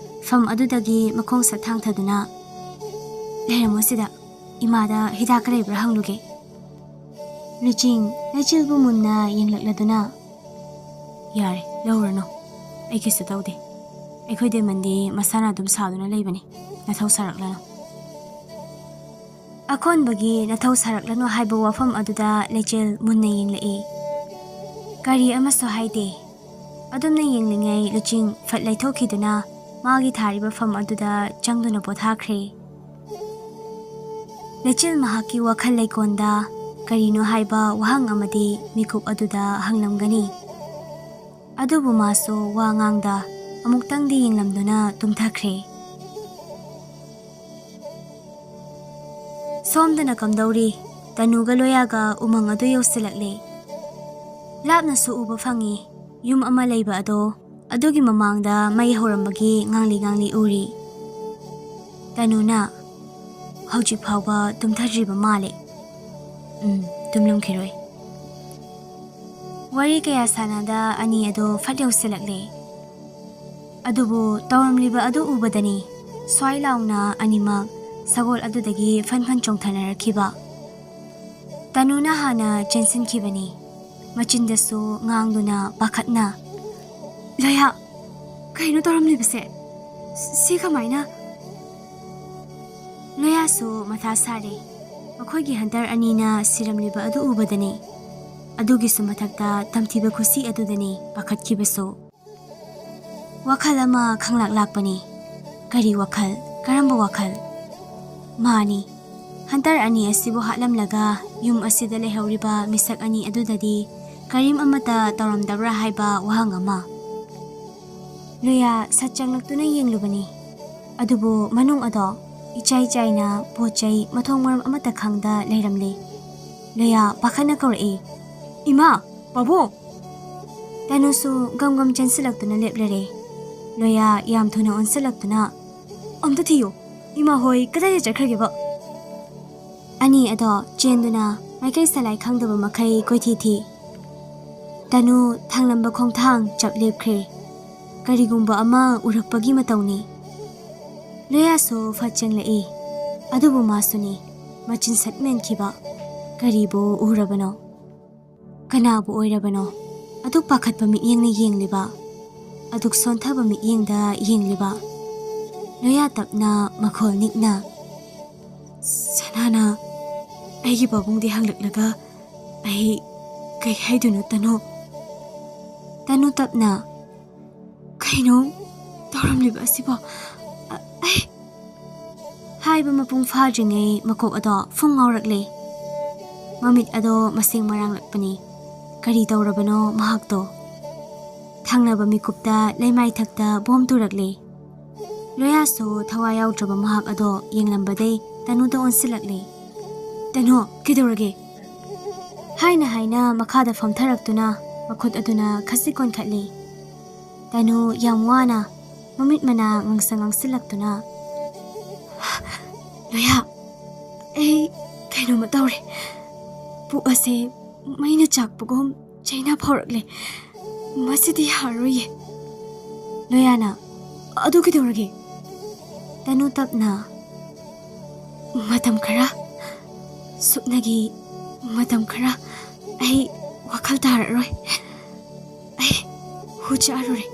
ꯐꯝ ꯑꯗꯨꯗꯒꯤ ꯃꯈꯣꯡ ꯁꯠ ꯊꯥꯡꯊꯗꯨꯅ, ꯂꯩꯔꯝꯃꯣ ꯁꯤꯗ, ꯏꯃꯥꯗ ꯍꯤꯗꯥꯛꯀ ꯂꯩꯕ꯭ꯔꯥ ꯍꯪꯂꯨꯒꯦ꯫ ꯂꯨꯆꯤꯡ ꯂꯩꯆꯤꯜꯕꯨ ꯃꯨꯟꯅ ꯌꯦꯡꯂꯛꯂꯗꯨꯅ, "ꯌꯥꯔꯦ, ꯂꯧꯔꯅꯨ, ꯑꯩ ꯀꯩꯁꯨ ꯇꯧꯗꯦ꯫ ꯑꯩꯈꯣꯏ ꯗꯦꯃꯟꯗꯤ ꯃꯁꯥꯅ ꯑꯗꯨꯝ ꯁꯥꯗꯨꯅ ꯂꯩꯕꯅꯤ, ꯅꯊꯧ ꯁꯥꯔꯛꯂꯅꯨ"꯫ ꯑꯀꯣꯟꯕꯒꯤ "ꯅꯊꯧ ꯁꯥꯔꯛꯂꯅꯨ" ꯍꯥꯏꯕ ꯋꯥꯐꯝ ꯑꯗꯨꯗ ꯂꯩꯆꯤꯜ ꯃꯨꯟꯅ ꯌꯦꯡꯂꯛꯏ꯫ ꯀꯔꯤ ꯑꯃꯁꯨ ꯍꯥꯏꯗꯦ꯫ ꯑꯗꯨꯝꯅ ꯌꯦꯡꯂꯤꯉꯩ ꯂꯨꯆꯤꯡ ꯐꯠ ꯂꯩꯊꯣꯛꯈꯤꯗꯨꯅ ꯃꯥꯒꯤ ꯊꯥꯔꯤꯕ ꯐꯝ ꯑꯗꯨꯗ ꯆꯪꯗꯨꯅ ꯄꯣꯊꯥꯈ꯭ꯔꯦ꯫ ꯂꯩꯆꯤꯜ ꯃꯍꯥꯛꯀꯤ ꯋꯥꯈꯜ ꯂꯩꯀꯣꯟꯗ ꯀꯔꯤꯅꯣ ꯍꯥꯏꯕ ꯋꯥꯍꯪ ꯑꯃꯗꯤ ꯃꯤꯀꯨꯞ ꯑꯗꯨꯗ ꯍꯪꯂꯝꯒꯅꯤ꯫ ꯑꯗꯨꯕꯨ ꯃꯥꯁꯨ ꯋꯥ ꯉꯥꯡꯗ ꯑꯃꯨꯛꯇꯪꯗꯤ ꯌꯦꯡꯂꯝꯗꯨꯅ ꯇꯨꯝꯊꯈ꯭ꯔꯦ꯫ ꯁꯣꯝꯗꯅ ꯀꯝꯗꯧꯔꯤ? ꯇꯅꯨꯒ ꯂꯣꯌꯥꯒ ꯎꯃꯪ ꯑꯗꯨ ꯌꯧꯁꯤꯜꯂꯛꯂꯦ꯫ ꯂꯥꯞꯅꯁꯨ ꯎꯕ ꯐꯪꯉꯤ꯫ ꯌꯨꯝ ꯑꯃ ꯂꯩꯕ ꯑꯗꯣ, ꯑꯗꯨꯒꯤ ꯃꯃꯥꯡꯗ ꯃꯩ ꯍꯧꯔꯝꯕꯒꯤ ꯉꯥꯡꯂꯤ ꯉꯥꯡꯂꯤ ꯎꯔꯤ꯫ ꯇꯅꯨꯅ, "ꯍꯧꯖꯤꯛ ꯐꯥꯎꯕ ꯇꯨꯝꯊꯗ꯭ꯔꯤꯕ ꯃꯥꯜꯂꯦ꯫ ꯎꯝ, ꯇꯨꯝꯂꯝꯈꯤꯔꯣꯏ"꯫ ꯋꯥꯔꯤ ꯀꯌꯥ ꯁꯥꯟꯅꯗ ꯑꯅꯤ ꯑꯗꯣ ꯐꯠ ꯌꯧꯁꯤꯜꯂꯛꯂꯦ꯫ ꯑꯗꯨꯕꯨ ꯇꯧꯔꯝꯂꯤꯕ ꯑꯗꯨ ꯎꯕꯗꯅꯤ ꯁ꯭ꯋꯥꯏ ꯂꯥꯎꯅ ꯑꯅꯤꯃꯛ ꯁꯒꯣꯜ ꯑꯗꯨꯗꯒꯤ ꯐꯟ ꯐꯟ ꯆꯣꯡꯊꯅꯔꯛꯈꯤꯕ꯫ ꯇꯅꯨꯅ ꯍꯥꯟꯅ ꯆꯦꯟꯁꯤꯟꯈꯤꯕꯅꯤ, ꯃꯆꯤꯟꯗꯁꯨ ꯉꯥꯡꯗꯨꯅ ꯄꯥꯈꯠꯅ, "ꯂꯣꯌꯥ, ꯀꯩꯅꯣ ꯇꯧꯔꯝꯂꯤꯕꯁꯦ? ꯁꯤ ꯀꯃꯥꯏꯅ?" ꯂꯣꯌꯥꯁꯨ ꯃꯊꯥ ꯁꯥꯔꯦ꯫ ꯃꯈꯣꯏꯒꯤ ꯍꯟꯇꯔ ꯑꯅꯤꯅ ꯁꯤꯔꯝꯂꯤꯕ ꯑꯗꯨ ꯎꯕꯗꯅꯤ꯫ ꯑꯗꯨꯒꯤꯁꯨ ꯃꯊꯛꯇ ꯇꯝꯊꯤꯕ ꯈꯨꯠꯁꯤ ꯑꯗꯨꯗꯅꯤ ꯄꯥꯈꯠꯈꯤꯕꯁꯨ꯫ ꯋꯥꯈꯜ ꯑꯃ ꯈꯪꯂꯥꯛ ꯂꯥꯛꯄꯅꯤ꯫ ꯀꯔꯤ ꯋꯥꯈꯜ? ꯀꯔꯝꯕ ꯋꯥꯈꯜ? ꯃꯥꯅꯤ, ꯍꯟꯇꯔ ꯑꯅꯤ ꯑꯁꯤꯕꯨ ꯍꯥꯠꯂꯝꯂꯒ ꯌꯨꯝ ꯑꯁꯤꯗ ꯂꯩꯍꯧꯔꯤꯕ ꯃꯤꯁꯛ ꯑꯅꯤ ꯑꯗꯨꯗꯗꯤ ꯀꯔꯤꯝ ꯑꯃꯠꯇ ꯇꯧꯔꯝꯗꯕ꯭ꯔꯥ ꯍꯥꯏꯕ ꯋꯥꯍꯪ ꯑꯃ꯫ ꯂꯣꯌꯥ ꯁꯠ ꯆꯪꯂꯛꯇꯨꯅ ꯌꯦꯡꯂꯨꯕꯅꯤ꯫ ꯑꯗꯨꯕꯨ ꯃꯅꯨꯡ ꯑꯗꯣ ꯏꯆꯥꯏ ꯆꯥꯏꯅ ꯄꯣꯠ ꯆꯩ ꯃꯊꯣꯡ ꯃꯔꯝ ꯑꯃꯠꯇ ꯈꯪꯗ ꯂꯩꯔꯝꯂꯦ꯫ ꯂꯣꯌꯥ ꯄꯥꯈꯠꯅ ꯀꯧꯔꯛꯏ, "ꯏꯃꯥ! ꯄꯥꯕꯨꯡ!" ꯇꯅꯨꯁꯨ ꯒꯝ ꯒꯝ ꯆꯦꯟꯁꯤꯜꯂꯛꯇꯨꯅ ꯂꯦꯞꯂꯔꯦ꯫ ꯂꯣꯌꯥ ꯌꯥꯝ ꯊꯨꯅ ꯑꯣꯟꯁꯤꯜꯂꯛꯇꯨꯅ, "ꯑꯝꯇ ꯊꯤꯌꯨ, ꯏꯃꯥ ꯍꯣꯏ ꯀꯗꯥꯏꯗ ꯆꯠꯈ꯭ꯔꯒꯦꯕ?" ꯑꯅꯤ ꯑꯗꯣ ꯆꯦꯟꯗꯨꯅ ꯃꯥꯏꯀꯩ ꯁꯂꯥꯏ ꯈꯪꯗꯕ ꯃꯈꯩ ꯀꯣꯏꯊꯤ ꯊꯤ꯫ ꯇꯅꯨ ꯊꯥꯡꯂꯝꯕ ꯈꯣꯡꯊꯥꯡ ꯆꯞ ꯂꯦꯞꯈ꯭ꯔꯦ꯫ ꯀꯔꯤꯒꯨꯝꯕ ꯑꯃ ꯎꯔꯛꯄꯒꯤ ꯃꯇꯧꯅꯤ꯫ ꯂꯣꯌꯥꯁꯨ ꯐꯠ ꯆꯦꯟꯂꯛꯏ꯫ ꯑꯗꯨꯕꯨ ꯃꯥꯁꯨꯅꯤ, ꯃꯆꯤꯟ ꯁꯠ ꯃꯦꯟꯈꯤꯕ꯫ ꯀꯔꯤꯕꯨ ꯎꯔꯕꯅꯣ? ꯀꯅꯥꯕꯨ ꯑꯣꯏꯔꯕꯅꯣ? ꯑꯗꯨꯛ ꯄꯥꯈꯠꯄ ꯃꯤꯠꯌꯦꯡꯅ ꯌꯦꯡꯂꯤꯕ, ꯑꯗꯨꯛ ꯁꯣꯟꯊꯕ ꯃꯤꯠꯌꯦꯡꯗ ꯌꯦꯡꯂꯤꯕ꯫ ꯂꯣꯌꯥ ꯇꯞꯅ ꯃꯈꯣꯜ ꯅꯤꯛꯅ, "ꯁꯅꯥꯅ ꯑꯩꯒꯤ ꯄꯥꯕꯨꯡꯗꯤ ꯍꯪꯂꯛꯂꯒ ꯑꯩ ꯀꯩ ꯍꯥꯏꯗꯣꯏꯅꯣ, ꯇꯅꯨ?" ꯇꯅꯨ ꯇꯞꯅ, "ꯀꯩꯅꯣ ꯇꯧꯔꯝꯂꯤꯕ ꯑꯁꯤꯕꯣ? ꯑ-, ꯑꯩ" ꯍꯥꯏꯕ ꯃꯄꯨꯡ ꯐꯥꯗ꯭ꯔꯤꯉꯩ ꯃꯀꯣꯛ ꯑꯗꯣ ꯐꯨꯡ ꯉꯥꯎꯔꯛꯂꯦ꯫ ꯃꯃꯤꯠ ꯑꯗꯣ ꯃꯁꯦꯡ ꯃꯔꯥꯡꯂꯛꯄꯅꯤ꯫ ꯀꯔꯤ ꯇꯧꯔꯕꯅꯣ ꯃꯍꯥꯛꯇꯣ? ꯊꯪꯅꯕ ꯃꯤꯀꯨꯞꯇ ꯂꯩꯃꯥꯏꯊꯛꯇ ꯕꯣꯝ ꯇꯨꯔꯛꯂꯦ꯫ ꯂꯣꯌꯥꯁꯨ ꯊꯋꯥꯏ ꯌꯥꯎꯗ꯭ꯔꯕ ꯃꯍꯥꯛ ꯑꯗꯣ ꯌꯦꯡꯂꯝꯕꯗꯩ ꯇꯅꯨꯗ ꯑꯣꯟꯁꯤꯜꯂꯛꯂꯦ꯫ "ꯇꯅꯨ, ꯀꯩꯗꯧꯔꯒꯦ?" ꯍꯥꯏꯅ ꯍꯥꯏꯅ ꯃꯈꯥꯗ ꯐꯝꯊꯔꯛꯇꯨꯅ ꯃꯈꯨꯠ ꯑꯗꯨꯅ ꯈꯖꯤꯛ ꯀꯣꯟꯈꯠꯂꯤ꯫ ꯇꯅꯨ ꯌꯥꯝ ꯋꯥꯅ ꯃꯃꯤꯠ ꯃꯅꯥ ꯉꯥꯡꯁꯪ ꯉꯥꯡꯁꯤꯜꯂꯛꯇꯨꯅ, "ꯂꯣꯌꯥ, ꯑꯩ ꯀꯩꯅꯣꯝꯃ ꯇꯧꯔꯦ꯫ ꯄꯨꯛ ꯑꯁꯦ ꯃꯩꯅ ꯆꯥꯛꯄꯒꯨꯝ ꯆꯩꯅ ꯐꯥꯎꯔꯛꯂꯦ꯫ ꯃꯁꯤꯗꯤ ꯌꯥꯔꯔꯣꯏꯌꯦ꯫" ꯂꯣꯌꯥꯅ, "ꯑꯗꯨ ꯀꯩꯗꯧꯔꯒꯦ?" ꯇꯅꯨ ꯇꯞꯅ, "ꯃꯇꯝ ꯈꯔ, ꯁꯨꯞꯅꯒꯤ ꯃꯇꯝ ꯈꯔ ꯑꯩ ꯋꯥꯈꯜ ꯇꯥꯔꯔꯣꯏ꯫ ꯑꯩ ꯍꯨ ꯆꯥꯔꯨꯔꯦ꯫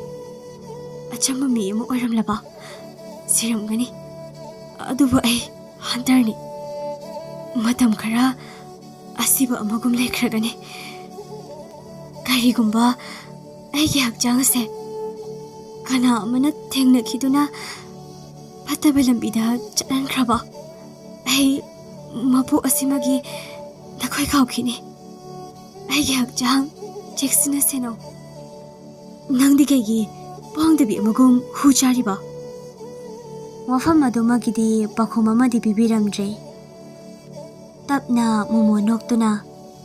ꯑꯆꯝꯕ ꯃꯤ ꯑꯃ ꯑꯣꯏꯔꯝꯂꯕ ꯁꯤꯔꯝꯒꯅꯤ꯫ ꯑꯗꯨꯕꯨ ꯑꯩ ꯍꯟꯇꯔꯅꯤ꯫ ꯃꯇꯝ ꯈꯔ ꯑꯁꯤꯕ ꯑꯃꯒꯨꯝ ꯂꯩꯈ꯭ꯔꯒꯅꯤ꯫ ꯀꯔꯤꯒꯨꯝꯕ ꯑꯩꯒꯤ ꯍꯛꯆꯥꯡ ꯑꯁꯦ ꯀꯅꯥ ꯑꯃꯅ ꯊꯦꯡꯅꯈꯤꯗꯨꯅ ꯐꯠꯇꯕ ꯂꯝꯕꯤꯗ ꯆꯠꯍꯟꯈ꯭ꯔꯕ, ꯑꯩ ꯃꯄꯨ ꯑꯁꯤꯃꯒꯤ ꯅꯈꯣꯏ ꯀꯥꯎꯈꯤꯅꯤ꯫ ꯑꯩꯒꯤ ꯍꯛꯆꯥꯡ ꯆꯦꯛꯁꯤꯟꯅ ꯁꯦꯟꯅꯧ꯫ ꯅꯪꯗꯤ ꯀꯩꯒꯤ ꯄꯥꯡꯗꯕꯤ ꯑꯃꯒꯨꯝ ꯍꯨ ꯆꯥꯔꯤꯕ?" ꯋꯥꯐꯝ ꯑꯗꯨꯃꯒꯤꯗꯤ ꯄꯥꯎꯈꯨꯝ ꯑꯃꯗꯤ ꯄꯤꯕꯤꯔꯝꯗ꯭ꯔꯦ꯫ ꯇꯞꯅ ꯃꯣꯃꯣ ꯅꯣꯛꯇꯨꯅ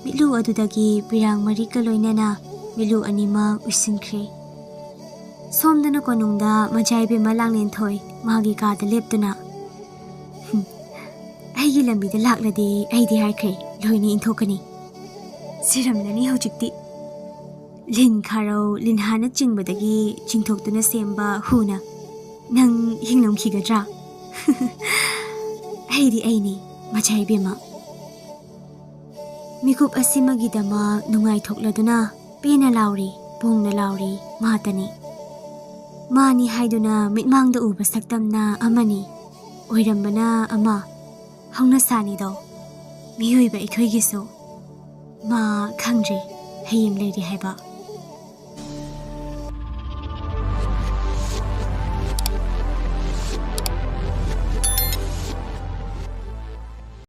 ꯃꯤꯠꯂꯨ ꯑꯗꯨꯗꯒꯤ ꯄꯤꯔꯥꯡ ꯃꯔꯤꯛꯀ ꯂꯣꯏꯅꯅ ꯃꯤꯠꯂꯨ ꯑꯅꯤꯃꯛ ꯎꯏꯁꯤꯟꯈ꯭ꯔꯦ꯫ ꯁꯣꯝꯗꯅ ꯀꯣꯅꯨꯡꯗ ꯃꯖꯥ ꯏꯕꯦꯝꯃ ꯂꯥꯡꯂꯦꯟꯊꯣꯏ ꯃꯥꯒꯤ ꯀꯥꯗ ꯂꯦꯞꯇꯨꯅ, "ꯍꯨꯝ, ꯑꯩꯒꯤ ꯂꯝꯕꯤꯗ ꯂꯥꯛꯂꯗꯤ ꯑꯩꯗꯤ ꯍꯥꯏꯈ꯭ꯔꯦ, ꯂꯣꯏꯅ ꯏꯟꯊꯣꯛꯀꯅꯤ꯫ ꯁꯤꯔꯝꯂꯅꯤ ꯍꯧꯖꯤꯛꯇꯤ꯫ ꯂꯤꯟ ꯈꯥꯔꯧ, ꯂꯤꯟꯍꯥꯅꯆꯤꯡꯕꯗꯒꯤ ꯆꯤꯡꯊꯣꯛꯇꯨꯅ ꯁꯦꯝꯕ ꯍꯨꯅ ꯅꯪ ꯍꯤꯡꯂꯝꯈꯤꯒꯗ꯭ꯔꯥ?" ꯑꯩꯗꯤ ꯑꯩꯅꯤ, ꯃꯆꯥ ꯏꯕꯦꯝꯃ꯫ ꯃꯤꯀꯨꯞ ꯑꯁꯤꯃꯒꯤꯗꯃꯛ ꯅꯨꯡꯉꯥꯏꯊꯣꯛꯂꯗꯨꯅ ꯄꯦꯟꯅ ꯂꯥꯎꯔꯤ, ꯄꯣꯡꯅ ꯂꯥꯎꯔꯤ ꯃꯍꯥꯛꯇꯅꯤ꯫ ꯃꯥꯅꯤ ꯍꯥꯏꯗꯨꯅ ꯃꯤꯠꯃꯥꯡꯗ ꯎꯕ ꯁꯛꯇꯝꯅ ꯑꯃꯅꯤ, ꯑꯣꯏꯔꯝꯕꯅ ꯑꯃ꯫ ꯍꯧꯅꯁꯥꯅꯤꯗꯣ, ꯃꯤꯑꯣꯏꯕ ꯑꯩꯈꯣꯏꯒꯤꯁꯨ꯫ ꯃꯥ ꯈꯪꯗ꯭ꯔꯤ ꯍꯌꯦꯡ ꯂꯩꯔꯤ ꯍꯥꯏꯕ꯫